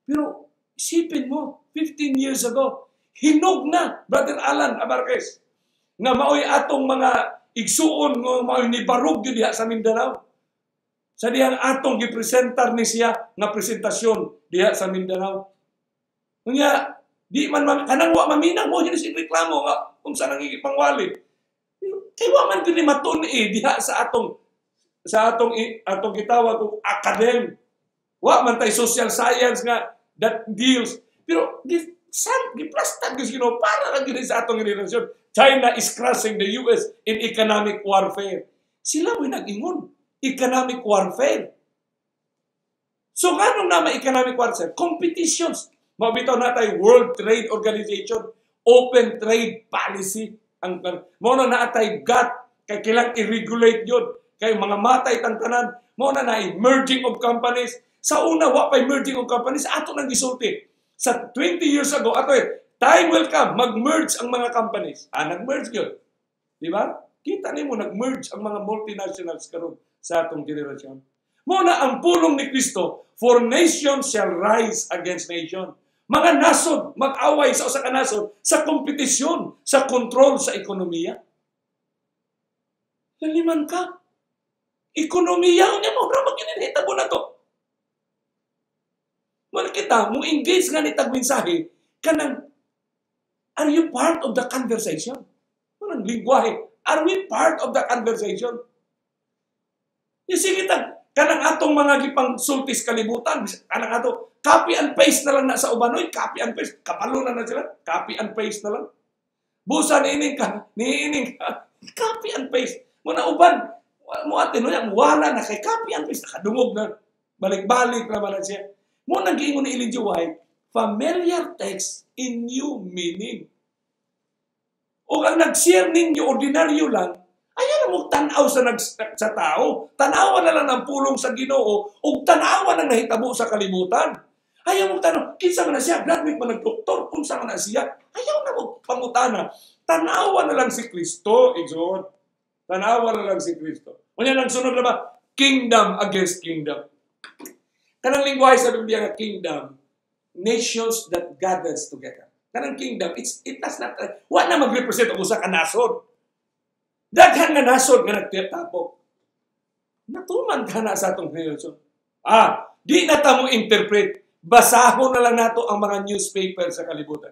Pero isipin mo, 15 years ago, hinog na, Brother Alan Abarquez, nga maoy atong mga igsuon nga maoy nibarog gyud diha sa Mindanao. Sa dihang atong gipresentar ni siya nga presentasyon diha sa Mindanao. Unya, di man kanang wa maminaw mo yun si reklamo nga unsa nang ipangwali. Kay wa man gyud ni matun-i diha sa atong gitawag og academ. Wa man tay social science nga that deals. Pero gi san giplastag gyud Ginoo para lang gyud sa atong henerasyon. China is crushing the US in economic warfare. Sila mo'y nag-ingon. Economic warfare. So nganong na may economic warfare? Competitions. Mao bitaw na tay World Trade Organization, Open Trade Policy. Ang mao na naatay GATT kay kailang i-regulate yun. Kay mga matay tang tanan, mao na na merging of companies. Sa una wa pay merging of companies, ato nang gisulti. Sa 20 years ago ato eh, time will come mag-merge ang mga companies. Ah, nag-merge yun. Di ba? Kita nimo nag-merge ang mga multinationals karon sa atong generasyon. Mao na ang pulong ni Kristo, "For nation shall rise against nation." Mga nasod, mag-away sa usa ka nasod sa kompetisyon, sa kontrol sa ekonomiya. Laliman ka. Ekonomiya, unya mo, ra maginihitabo na to. Wala kita, mo engage nga ni tag mensahe, kanang, are you part of the conversation? Walang lingwahe. Are we part of the conversation? Yung sige tag, kanang atong mga gipang sultis kalibutan, kanang ato, copy and paste na lang na sa ubanoy, copy and paste, kabalo na na sila, copy and paste na lang. Busa niining ka, niining ka, copy and paste. Muna uban, mo atin, wala na kay copy and paste, nakadungog na, balik-balik naman na siya. Mo nang giingon ni Ellen G. White, familiar text in new meaning. O ang nag-share ninyo, ordinaryo lang, ayaw na mo tanaw sa tao. Tanawa na lang ang pulong sa Ginoo ug tanawa nang nahitabo sa kalibutan. Ayaw mo tanaw, kinsa man na siya, graduate man nag-doktor, unsa man na siya. Ayaw na mo pangutana. Tanawa na lang si Kristo, igsoon. Tanawa na lang si Kristo. Unya lang sunod na ba? Kingdom against kingdom. Kanang lingwahe sa Biblia nga kingdom, nations that gathers together. Kanang kingdom, it does not, wa na mag-represent og usa ka nasod. Daghan nga nasod nga nagtapok. Natuman ka na sa atong henerasyon. Ah, di na ta mo interpret. Basahon na lang nato ang mga newspaper sa kalibutan.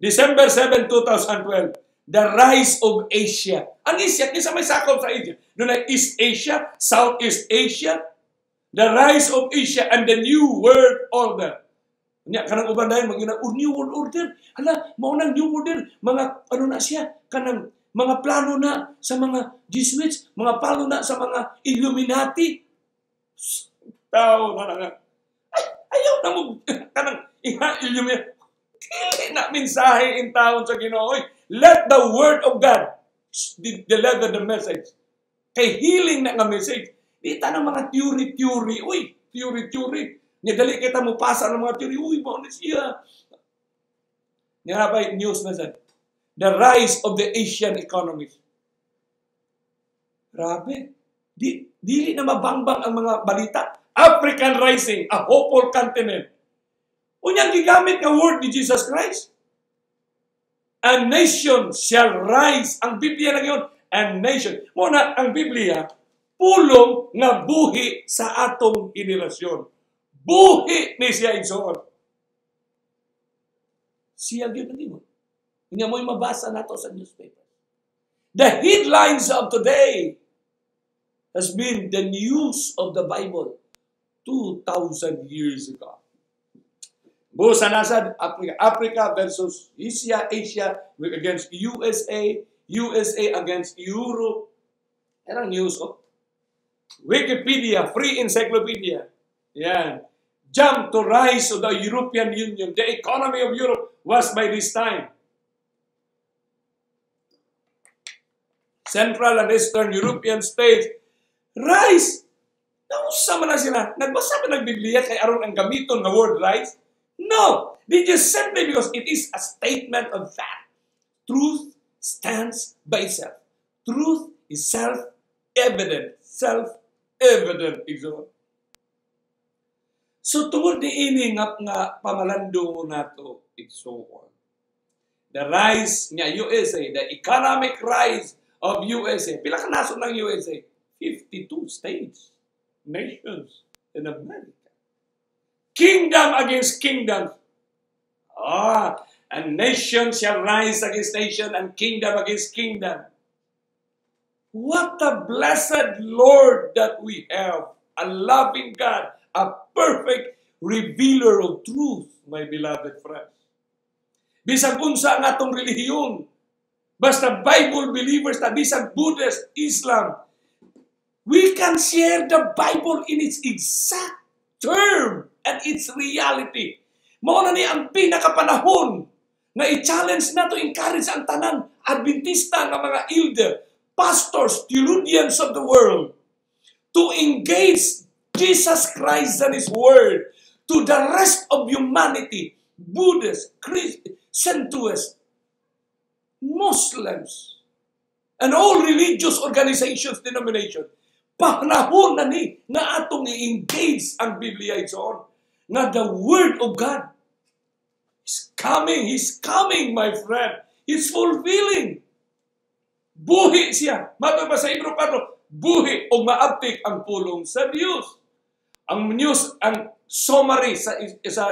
December 7, 2012, the rise of Asia. Ang Asia, kinsa may sakop sa Asia? Doon ay East Asia, Southeast Asia, the rise of Asia and the New World Order. Nya kanang uban dayon magina, oh, New World Order. Hala, mao nang New World Order, mga ano na siya, kanang mga plano na sa mga Jesuits, mga plano na sa mga Illuminati. Tao na nga. Ay, ayaw na mo kanang Illuminati. Dili na mensahe in taon sa Ginoo. Let the word of God deliver the message. Kay healing na nga message. Di ta ng mga theory-theory. Uy, theory-theory. Nga dali kita mo pasa ng mga theory. Uy, mao na siya. Nga ba news na siya? The rise of the Asian economies. Grabe. Dili na mabangbang ang mga balita. African rising, a hopeful continent. Unyang gigamit nga word ni Jesus Christ. A nation shall rise. Ang Biblia na yun, a nation. Muna, ang Biblia, pulong nga buhi sa atong henerasyon. Buhi ni siya igsoon. Siya gyud ang ingon. Nga mo'y mabasa nato sa newspaper. The headlines of today has been the news of the Bible 2,000 years ago. Busa nasa Africa, Africa versus Asia, Asia against USA, USA against Europe. Yan ang news, oh. Wikipedia, free encyclopedia. Yan. Jump to rise of the European Union. The economy of Europe was by this time. Central and Eastern European states rise. Nausa man na sila. Nagbasa ba ng Biblia kay aron ang gamiton nga word rise? No. They just simply because it is a statement of fact. Truth stands by itself. Truth is self-evident. Self-evident. So tungod ni ini nga pamalando nato igsoon. The rise nga USA, the economic rise of USA. Pila ka nasod ng USA? 52 states, nations in America. Kingdom against kingdom. And nation shall rise against nation and kingdom against kingdom. What a blessed Lord that we have. A loving God, a perfect revealer of truth, my beloved friends. Bisag unsa ang atong relihiyon, basta Bible believers na bisag Buddhist, Islam, we can share the Bible in its exact term and its reality. Mao na ni ang pinakapanahon na i-challenge nato, encourage ang tanan Adventista nga mga elder, pastors, theologians of the world to engage Jesus Christ and His Word to the rest of humanity, Buddhists, Christians, Shintoists, Muslims, and all religious organizations, denominations. Panahon na ni nga atong i-engage ang Biblia igsoon nga the Word of God is coming. He's coming, my friend. He's fulfilling. Buhi siya. Matod pa sa Hebrew 4, buhi o maabtik ang pulong sa Dios. Ang news, ang summary sa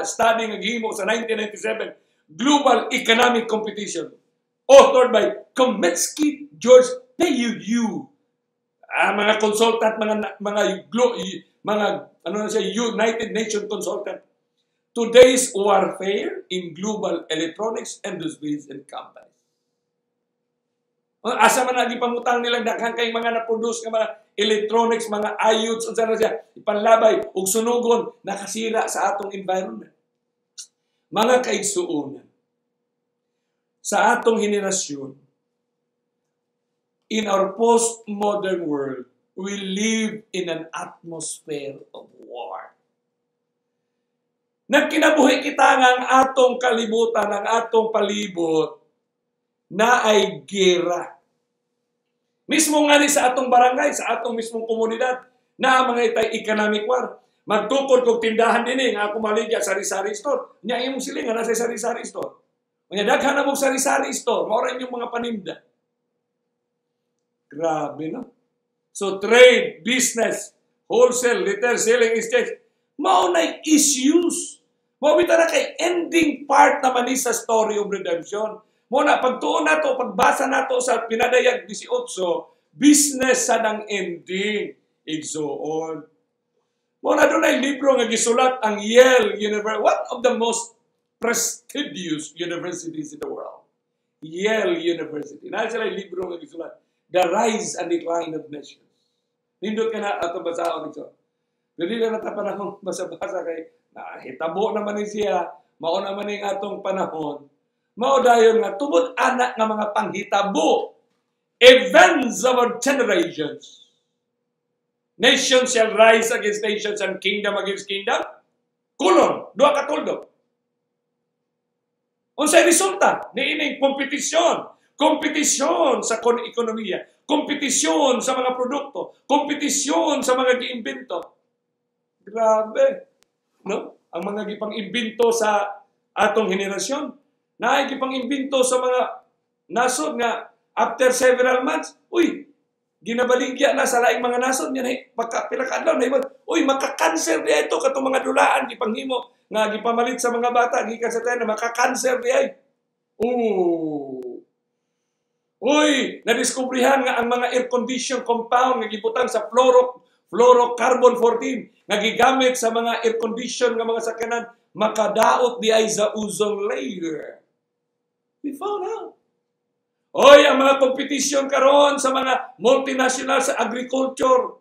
study nga gihimo sa 1997, Global Economic Competition, authored by Kometsky George P.U. Mga consultant, mga ano na siya, United Nations consultant. Today's warfare in global electronics industries and companies. Asa man lagi pangutang nilang daghan kay mga na-produce nga mga electronics, mga ayods, unsa na siya, ipanlabay ug sunugon, nakasira sa atong environment. Mga kaigsuonan, sa atong henerasyon, in our postmodern world, we live in an atmosphere of war. Nagkinabuhi kita nga ang atong kalibutan, ang atong palibot, na ay gera. Mismo nga ni sa atong barangay, sa atong mismong komunidad, na mga itay economic war. Magtukod kog tindahan dinhi nga ako maligya sari-sari store. Nya imong silingan nasa sari-sari store. Nya daghan na mong sari-sari store, mao ra inyong mga paninda. Grabe, no? So trade, business, wholesale, retail, selling, exchange, mao na issues. Mao bitaw na kay ending part naman ni sa story of redemption. Mao na pagtuon nato, pagbasa nato sa Pinadayag 18, business sa nang ending, igsoon. Mao na dunay libro nga gisulat ang Yale University, one of the most prestigious universities in the world. Yale University. Naa sila libro nga gisulat, The Rise and Decline of Nations. Nindot ka na atong basahon igsoon. Dili na ta panahon basa-basa kay nahitabo naman ni siya, mao naman ning atong panahon. Mao dayon nga tungod ana nga mga panghitabo Events of our generations. Nation shall rise against nations and kingdom against kingdom. Colon, duha ka tuldok. Unsay resulta niining kompetisyon? Kompetisyon sa ekonomiya, kompetisyon sa mga produkto, kompetisyon sa mga giimbento. Grabe. No? Ang mga gipang-imbento sa atong henerasyon, naay gipang-imbento sa mga nasod nga after several months, uy, ginabaligya na sa laing mga nasod nga pagka pila ka adlaw na, uy, maka-cancer di ito katong mga dulaan gipanghimo nga gipamalit sa mga bata gikan sa tayo na maka-cancer di ay. Ooh. Uy, nadiskubrihan nga ang mga air condition compound nga gibutang sa fluorocarbon 14 nga gigamit sa mga air condition nga mga sakyanan makadaot di ay sa ozone layer. We found out. Oy, ang mga kompetisyon karon sa mga multinational sa agriculture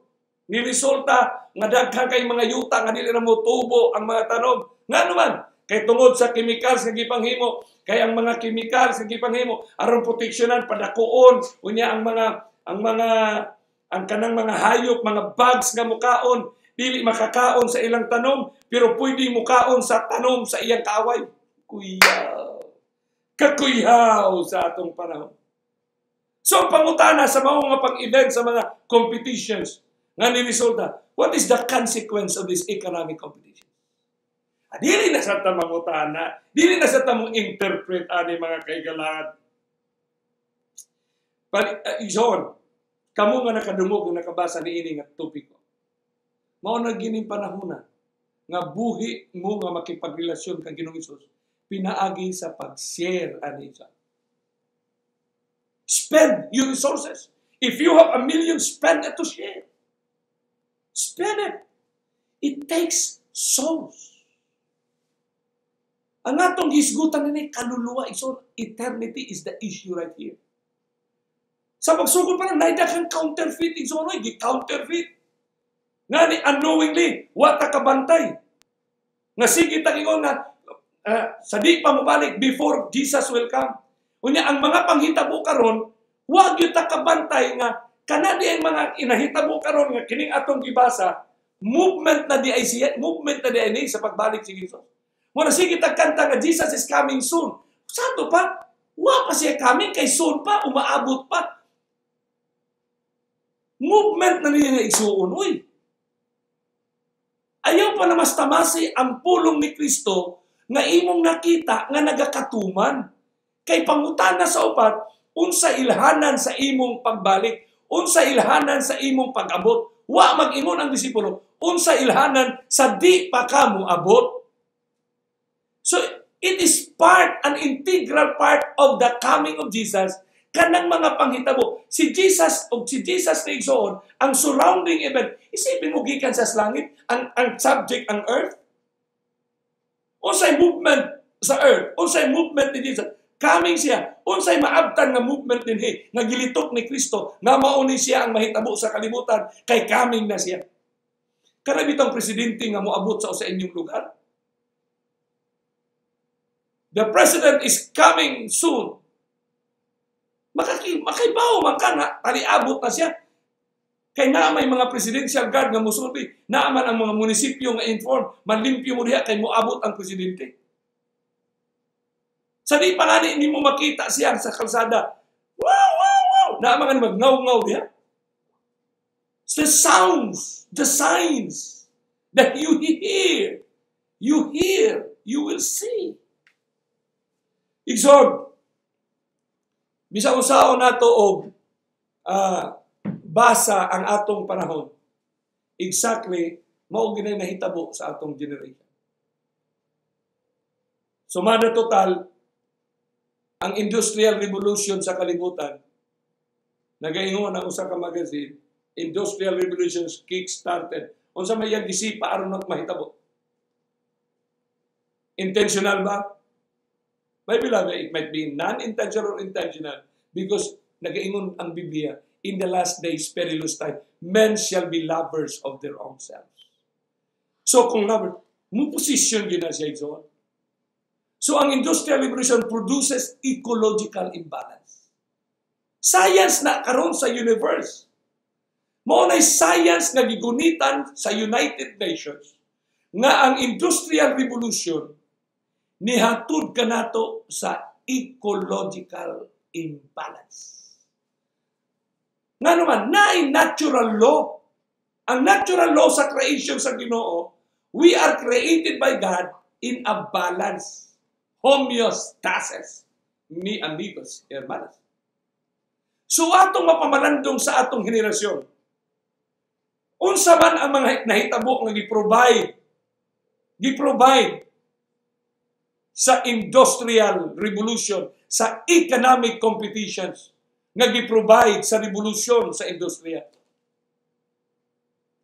ni resulta nga daghan kay mga yuta nga dili na motubo ang mga tanom. Ngano man? Kay tungod sa chemicals nga gipanghimo, kay ang mga chemicals nga gipanghimo aron proteksyonan padakuon unya ang mga ang kanang mga hayop, mga bugs nga mukaon, dili makakaon sa ilang tanom, pero pwede mukaon sa tanom sa iyang kaaway. Kuyaw. Kakuyaw sa atong panahon. So ang pangutana sa mga pag-event sa mga competitions nga ni resulta, what is the consequence of this economic competition? Ah, dili na sa ta mangutana, dili na sa ta mo interpret ani, mga kahigalaan. But, igsoon, kamo nga nakadungog nga nakabasa ni ini nga topiko. Mao na gining panahona nga buhi mo nga makipagrelasyon kang Ginoong Hesus pinaagi sa pag-share ani siya. Spend your resources. If you have a million, spend it to share. Spend it. It takes souls. Ang atong hisgutan ni kaluluwa, so eternity is the issue right here. Sa pagsugod pa lang, naay kang counterfeit, so ano, gi-counterfeit. Nga ni unknowingly, wa ta kabantay. Nga sige ta ingon nga sa di pa mobalik before Jesus will come. Unya ang mga panghitabo karon, wa gyud ta kabantay nga kana di ang mga inahitabo karon nga kining atong gibasa, movement na di ay siya, movement na di ay ni sa pagbalik si Jesus. Mo na sige tag kanta nga "Jesus is coming soon." Sato pa, wa pa siya coming kay soon pa, umaabot pa. Movement na niya igsuon, uy. Ayaw pa na mas tamasi ang pulong ni Kristo nga imong nakita nga nagakatuman. Kay pangutana sa upat, unsa ilhanan sa imong pagbalik, unsa ilhanan sa imong pag-abot. Wa mag-ingon ang disipulo, unsa ilhanan sa di pa ka abot. So it is part, an integral part of the coming of Jesus kanang mga panghitabo. Si Jesus o si Jesus na igsoon, ang surrounding event, isipin mo gikan sa langit, ang subject ang earth. Unsay movement sa earth, unsay movement ni Jesus. Coming siya, unsay maabtan nga movement dinhi nga gilitok ni Kristo nga mao ni siya ang mahitabo sa kalibutan kay coming na siya. Kana bitong presidente nga moabot sa inyong lugar. The president is coming soon. Makaibaw man ka nga, taliabot na siya. Kay naa may mga presidential guard nga musulti, naa man ang mga munisipyo nga inform, manlimpyo mo diha kay moabot ang presidente. Sa di pa gani nimo makita siya sa kalsada. Wow! Naa man magngawnghaw diha. The sounds, the signs that you hear, you will see. Igsoon, bisan unsaon nato og basa ang atong panahon, exactly, mao ginay nahitabo sa atong generation. Sumada total, ang Industrial Revolution sa kalibutan, nagaingon ang usa ka magazine, Industrial Revolution kick-started. Unsa may iyang gisipa aron mahitabo? Intentional ba? My beloved, it might be non-intentional or intentional because nagaingon ang Biblia, in the last days, perilous time, men shall be lovers of their own selves. So kung lover, mo position gyud na siya, igsoon. So ang Industrial Revolution produces ecological imbalance. Science na karon sa universe. Mao nay science nga gigunitan sa United Nations nga ang Industrial Revolution nihatod kanato sa ecological imbalance. Nga naman, naay natural law. Ang natural law sa creation sa Ginoo, we are created by God in a balance. Homeostasis. Mi amigos, hermanas. So atong mapamalandong sa atong henerasyon, unsa man ang mga nahitabo nga gi-provide sa Industrial Revolution, sa economic competitions, nga gi-provide sa revolusyon sa industriya?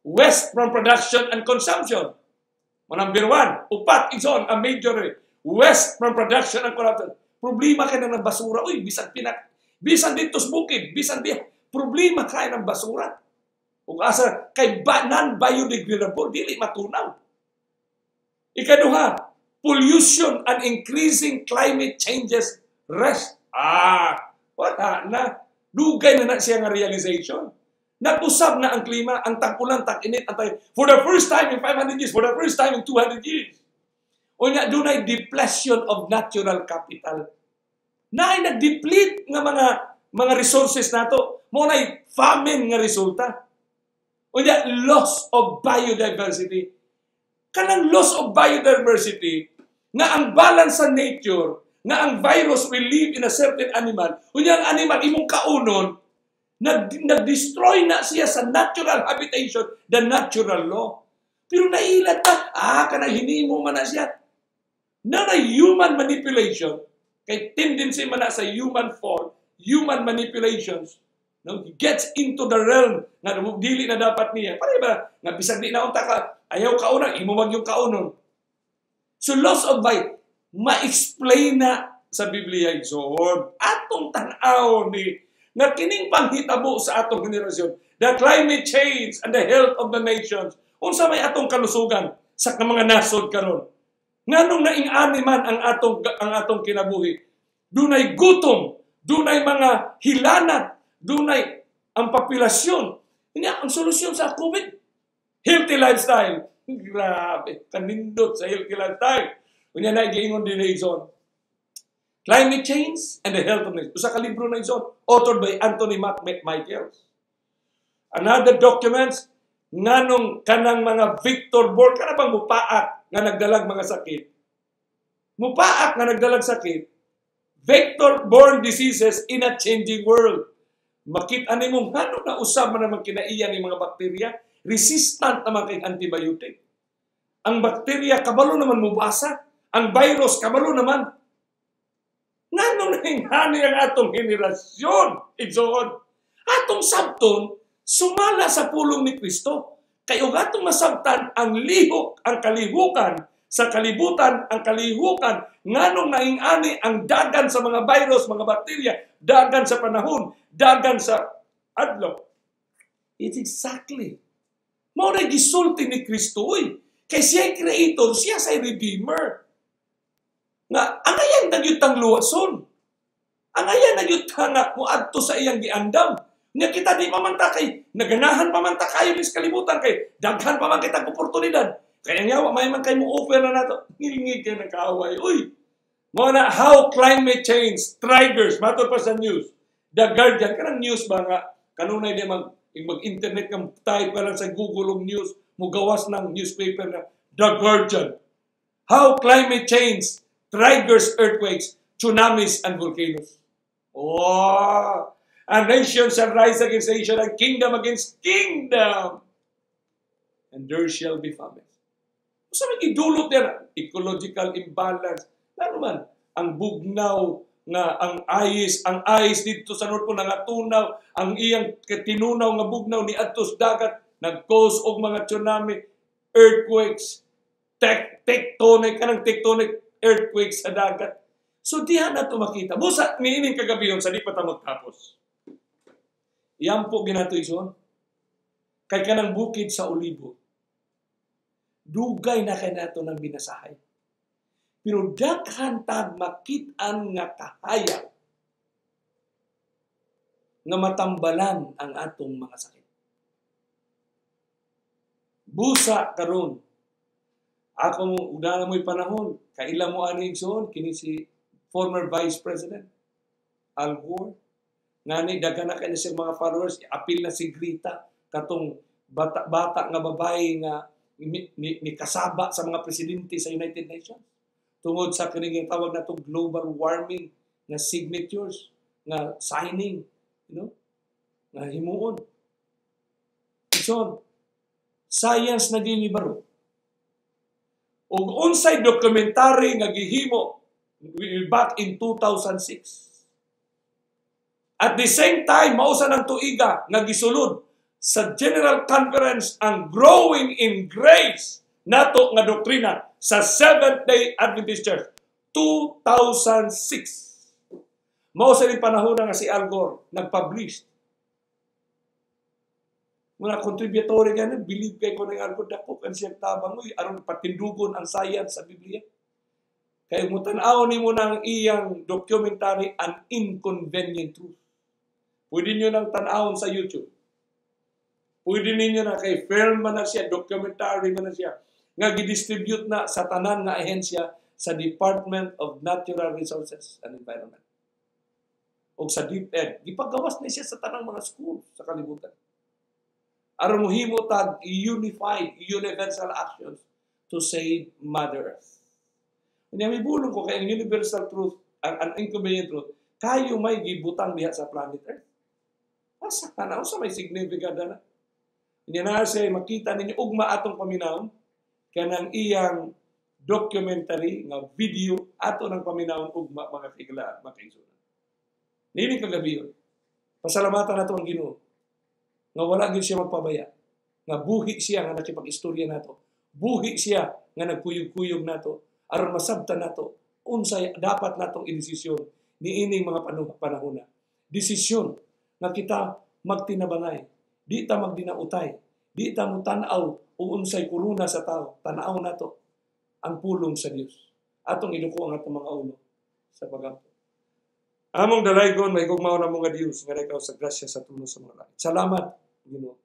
Waste from production and consumption. Number one, upat, ison, ang major, waste from production and consumption. Problema kay ng basura. Uy, bisan pinak, bisan dito sa bukid, bisan di, problema kay ng basura. Ug asa kay ba, non-biodegradable, dili matunaw. Ikaduha, pollution and increasing climate changes risk. Ah, wala na. Dugay na na siya nga realization. Nag-usab na ang klima, ang tag-ulan, tag-init, ang tag for the first time in 500 years, for the first time in 200 years. Unya, dunay depletion of natural capital. Naay nag-deplete nga mga resources nato. Mao nay famine nga resulta. Unya, loss of biodiversity. Kanang loss of biodiversity, nga ang balance sa nature, nga ang virus will live in a certain animal, unya ang animal imong kaunon, nag-destroy na siya sa natural habitation, the natural law. Pero nailat ta, kanang hinimo man na siya. Na human manipulation, kay tendency man na sa human fall, human manipulations, no, he gets into the realm nga dili na dapat niya. Pare ba, nga bisag di na unta ka, ayaw kauna, imo man yung kaunon. So loss of life, ma-explain na sa Biblia, igsoon. Atong tan-aw ni nga kining panghitabo sa atong henerasyon, the climate change and the health of the nations. Unsa may atong kalusugan sa mga nasod karon? Nganong naing-ani man ang atong kinabuhi? Dunay gutom, dunay mga hilanat, dunay ang populasyon. Nya ang solusyon sa COVID, healthy lifestyle. Grabe, kanindot sa healthy lifestyle. Unya na giingon din ni Ison. Climate Change and the Health of Nations. Usa ka libro na, Ison, authored by Anthony Mac Michaels. Another documents, nganong kanang mga vector borne, kana bang mupaak nga nagdalag mga sakit? Mupaak nga nagdalag sakit. Vector borne diseases in a changing world. Makita nimo ngano na usab man naman kinaiya ni mga bakterya, resistant naman kay antibiotic. Ang bakterya kabalo naman mubasa, ang virus kabalo naman. Nganong naing-ani ang atong henerasyon, igsoon? Atong sabton, sumala sa pulong ni Kristo. Kay ug atong masabtan ang lihok, ang kalihukan sa kalibutan, ang kalihukan, nganong naing-ani ang dagan sa mga virus, mga bakterya, dagan sa panahon, dagan sa adlaw. It's exactly. Mao na gisulti ni Kristo, uy. Kay siya creator, siya say redeemer. Nga angayan na gyud tang luwason. Angayan na gyud ta nga moadto sa iyang giandam. Nya kita di pa man ta kay naganahan pa man ta kayo nis kalibutan kay daghan pa man kitang oportunidad. Kaya nga may man kay mo offer na nato. Ngilingig kay nagkaaway. Uy. Mao na how climate change triggers matod pa sa news. The Guardian, kanang news ba nga kanunay di mag internet ka, type ka lang sa Google og news, mugawas ng newspaper na The Guardian. How climate change triggers earthquakes, tsunamis, and volcanoes. Oh, and nation shall rise against nation and kingdom against kingdom. And there shall be famines. Sa may gidulot yan, ecological imbalance. Lalo man, ang bugnaw nga ang ice dito sa North Pole nangatunaw, ang iyang tinunaw nga bugnaw ni adto sa dagat, nag-cause og mga tsunami, earthquakes, tectonic, kanang tectonic earthquakes sa dagat. So diha na to makita. Busa niining kagabiyon sa di pa ta magtapos. Iyam po ginato, ison. Kay kanang bukid sa Olibo. Dugay na kay nato ng binasahay. Pero daghan tag makit-an nga kahayag. nga matambalan ang atong mga sakit. Busa karon ako mo una mo'y panahon kaila mo ani, igsoon, kini si former Vice President Al Gore. Ngani daghan na kay siya mga followers, apil na si Greta, katong bata, bata nga babae nga ni kasaba sa mga presidente sa United Nations tungod sa kining tawag natong global warming nga signatures, nga signing nga himuon. So, science na gyud baro. Ug unsay documentary nga gihimo back in 2006. At the same time, mao sa nang tuiga nga gisulod sa General Conference ang Growing in Grace nato nga doktrina sa Seventh-day Adventist Church, 2006. Mao sa ning panahon nga si Al Gore nag-publish. Muna contributory gani, believe kay ko ng Al Gore, dako kan siya tabang, uy, aron patindugon ang science sa Biblia. Kay mo tan-aw nimo nang iyang documentary, An Inconvenient Truth. Pwede niyo nang tan-awon sa YouTube. Pwede ninyo na kay film man na siya, documentary man na siya, nga gidistribute na sa tanan nga ahensya sa Department of Natural Resources and Environment. O sa DepEd, gipagawas ni siya sa tanang mga school sa kalibutan. Aron mohimo tag unified, universal actions to save Mother Earth. Unya may bulong ko kay ang universal truth, ang inconvenient truth, kayo may gibutang diha sa planet Earth. Asa ka na, unsa may significant na? Unya na siya makita ninyo ugma atong paminawon kanang iyang documentary nga video, ato ng paminawon ugma, mga kaigala, mga kaigsuonan. Nini kagabi yun. Pasalamatan nato ang Ginoo nga wala gyud siya magpabaya. Nga buhi siya nga nakipag-istorya nato. Buhi siya nga nagkuyog-kuyog nato aron masabtan nato unsay dapat natong idesisyon niining mga panahona. Desisyon nga kita magtinabangay, di ta magdinautay, di ta mutan-aw o unsay koruna sa tao, tan-aw nato ang pulong sa Dios. Atong iduko ang atong mga ulo sa pagampo. Among dalaygon, mahigugmaon namo nga Dios, nga ikaw sa grasya sa trono sa mga langit. Salamat, Ginoo,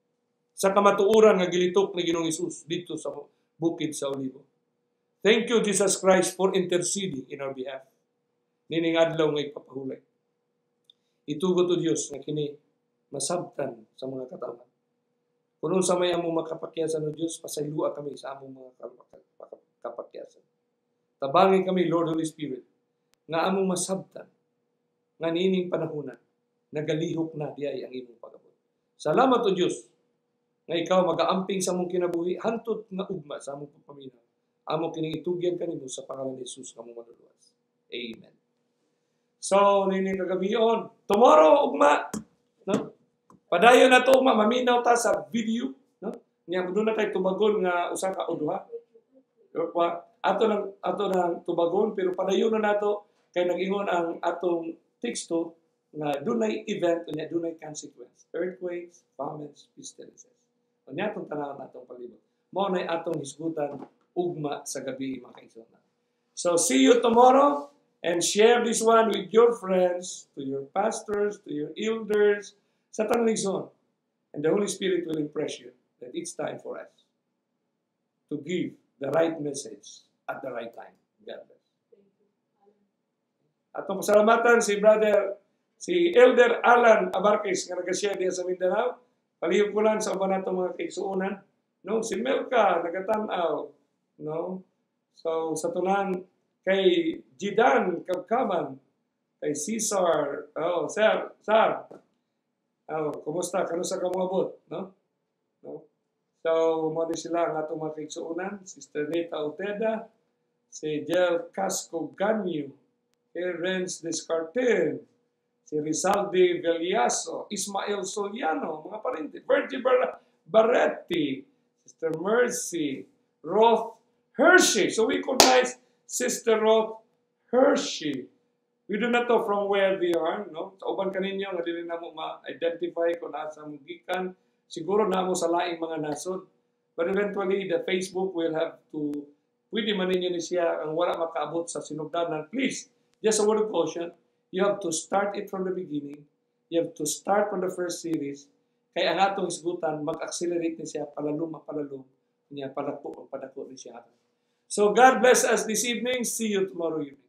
sa kamatuoran nga gilitok ni Ginoong Hesus dito sa bukid sa Olibo. Thank you, Jesus Christ, for interceding in our behalf. Nining adlaw nga ipapahulay. Itugot o Dios nga kini masabtan sa mga katawhan. Kung unsa may among makapakyasan o Dios, pasaylua kami sa among mga kapakyasan. Tabangi kami, Lord Holy Spirit, nga among masabtan nga niining panahona nagalihok na diay ang imong pag-abot. Salamat o Dios nga ikaw magaamping sa among kinabuhi hantod nga ugma sa among pagpaminaw. Amo kining itugyan kanimo sa pangalan ni Jesus nga among manluluwas. Amen. So, nining kagabion, tomorrow ugma, no? Padayon na to ugma, maminaw ta sa video, no? Nya duna tay tubagon nga usa ka o duha. Ato nang tubagon, pero padayon na nato kay nag-ingon ang atong teksto nga dunay event unya dunay consequence: earthquakes, famines, pestilences. Unya atong tan-awon atong palibot. Mao nay atong hisgutan ugma sa gabi, mga kaigsuonan. So see you tomorrow and share this one with your friends, to your pastors, to your elders, sa tanang igsoon. And the Holy Spirit will impress you that it's time for us to give the right message at the right time. God bless. Atong pasalamatan si brother, si Elder Alan Abarquez nga nagasiya diya sa Mindanao. Palihog ko lang sa uban natong mga kaigsuonan. No, si Melka nagatan-aw, no? So sa tunan kay Jidan Kabkaban, kay Cesar, oh, sir, sir. Oh, kumusta? Kanusa ka moabot, no? No? So, mo ni sila ang atong mga kaigsuonan, Sister Neta Oteda, si Jel Casco Ganyo, kay Renz Descartin, si Rizaldi Veliaso, Ismael Soliano, mga parente, Virgie Barretti, Sister Mercy, Roth Hershey. So we recognize Sister Roth Hershey. We do not know from where they are, no? Sa uban kaninyo nga dili namo ma-identify kung asa mo gikan, siguro namo sa laing mga nasod. But eventually, the Facebook will have to, pwede man ninyo ni siya ang wala makaabot sa sinugdanan. Please, just a word of caution, you have to start it from the beginning. You have to start from the first series kay ang atong hisgutan mag-accelerate ni siya palalom, palalom niya, palako o padako ni siya. So God bless us this evening. See you tomorrow evening.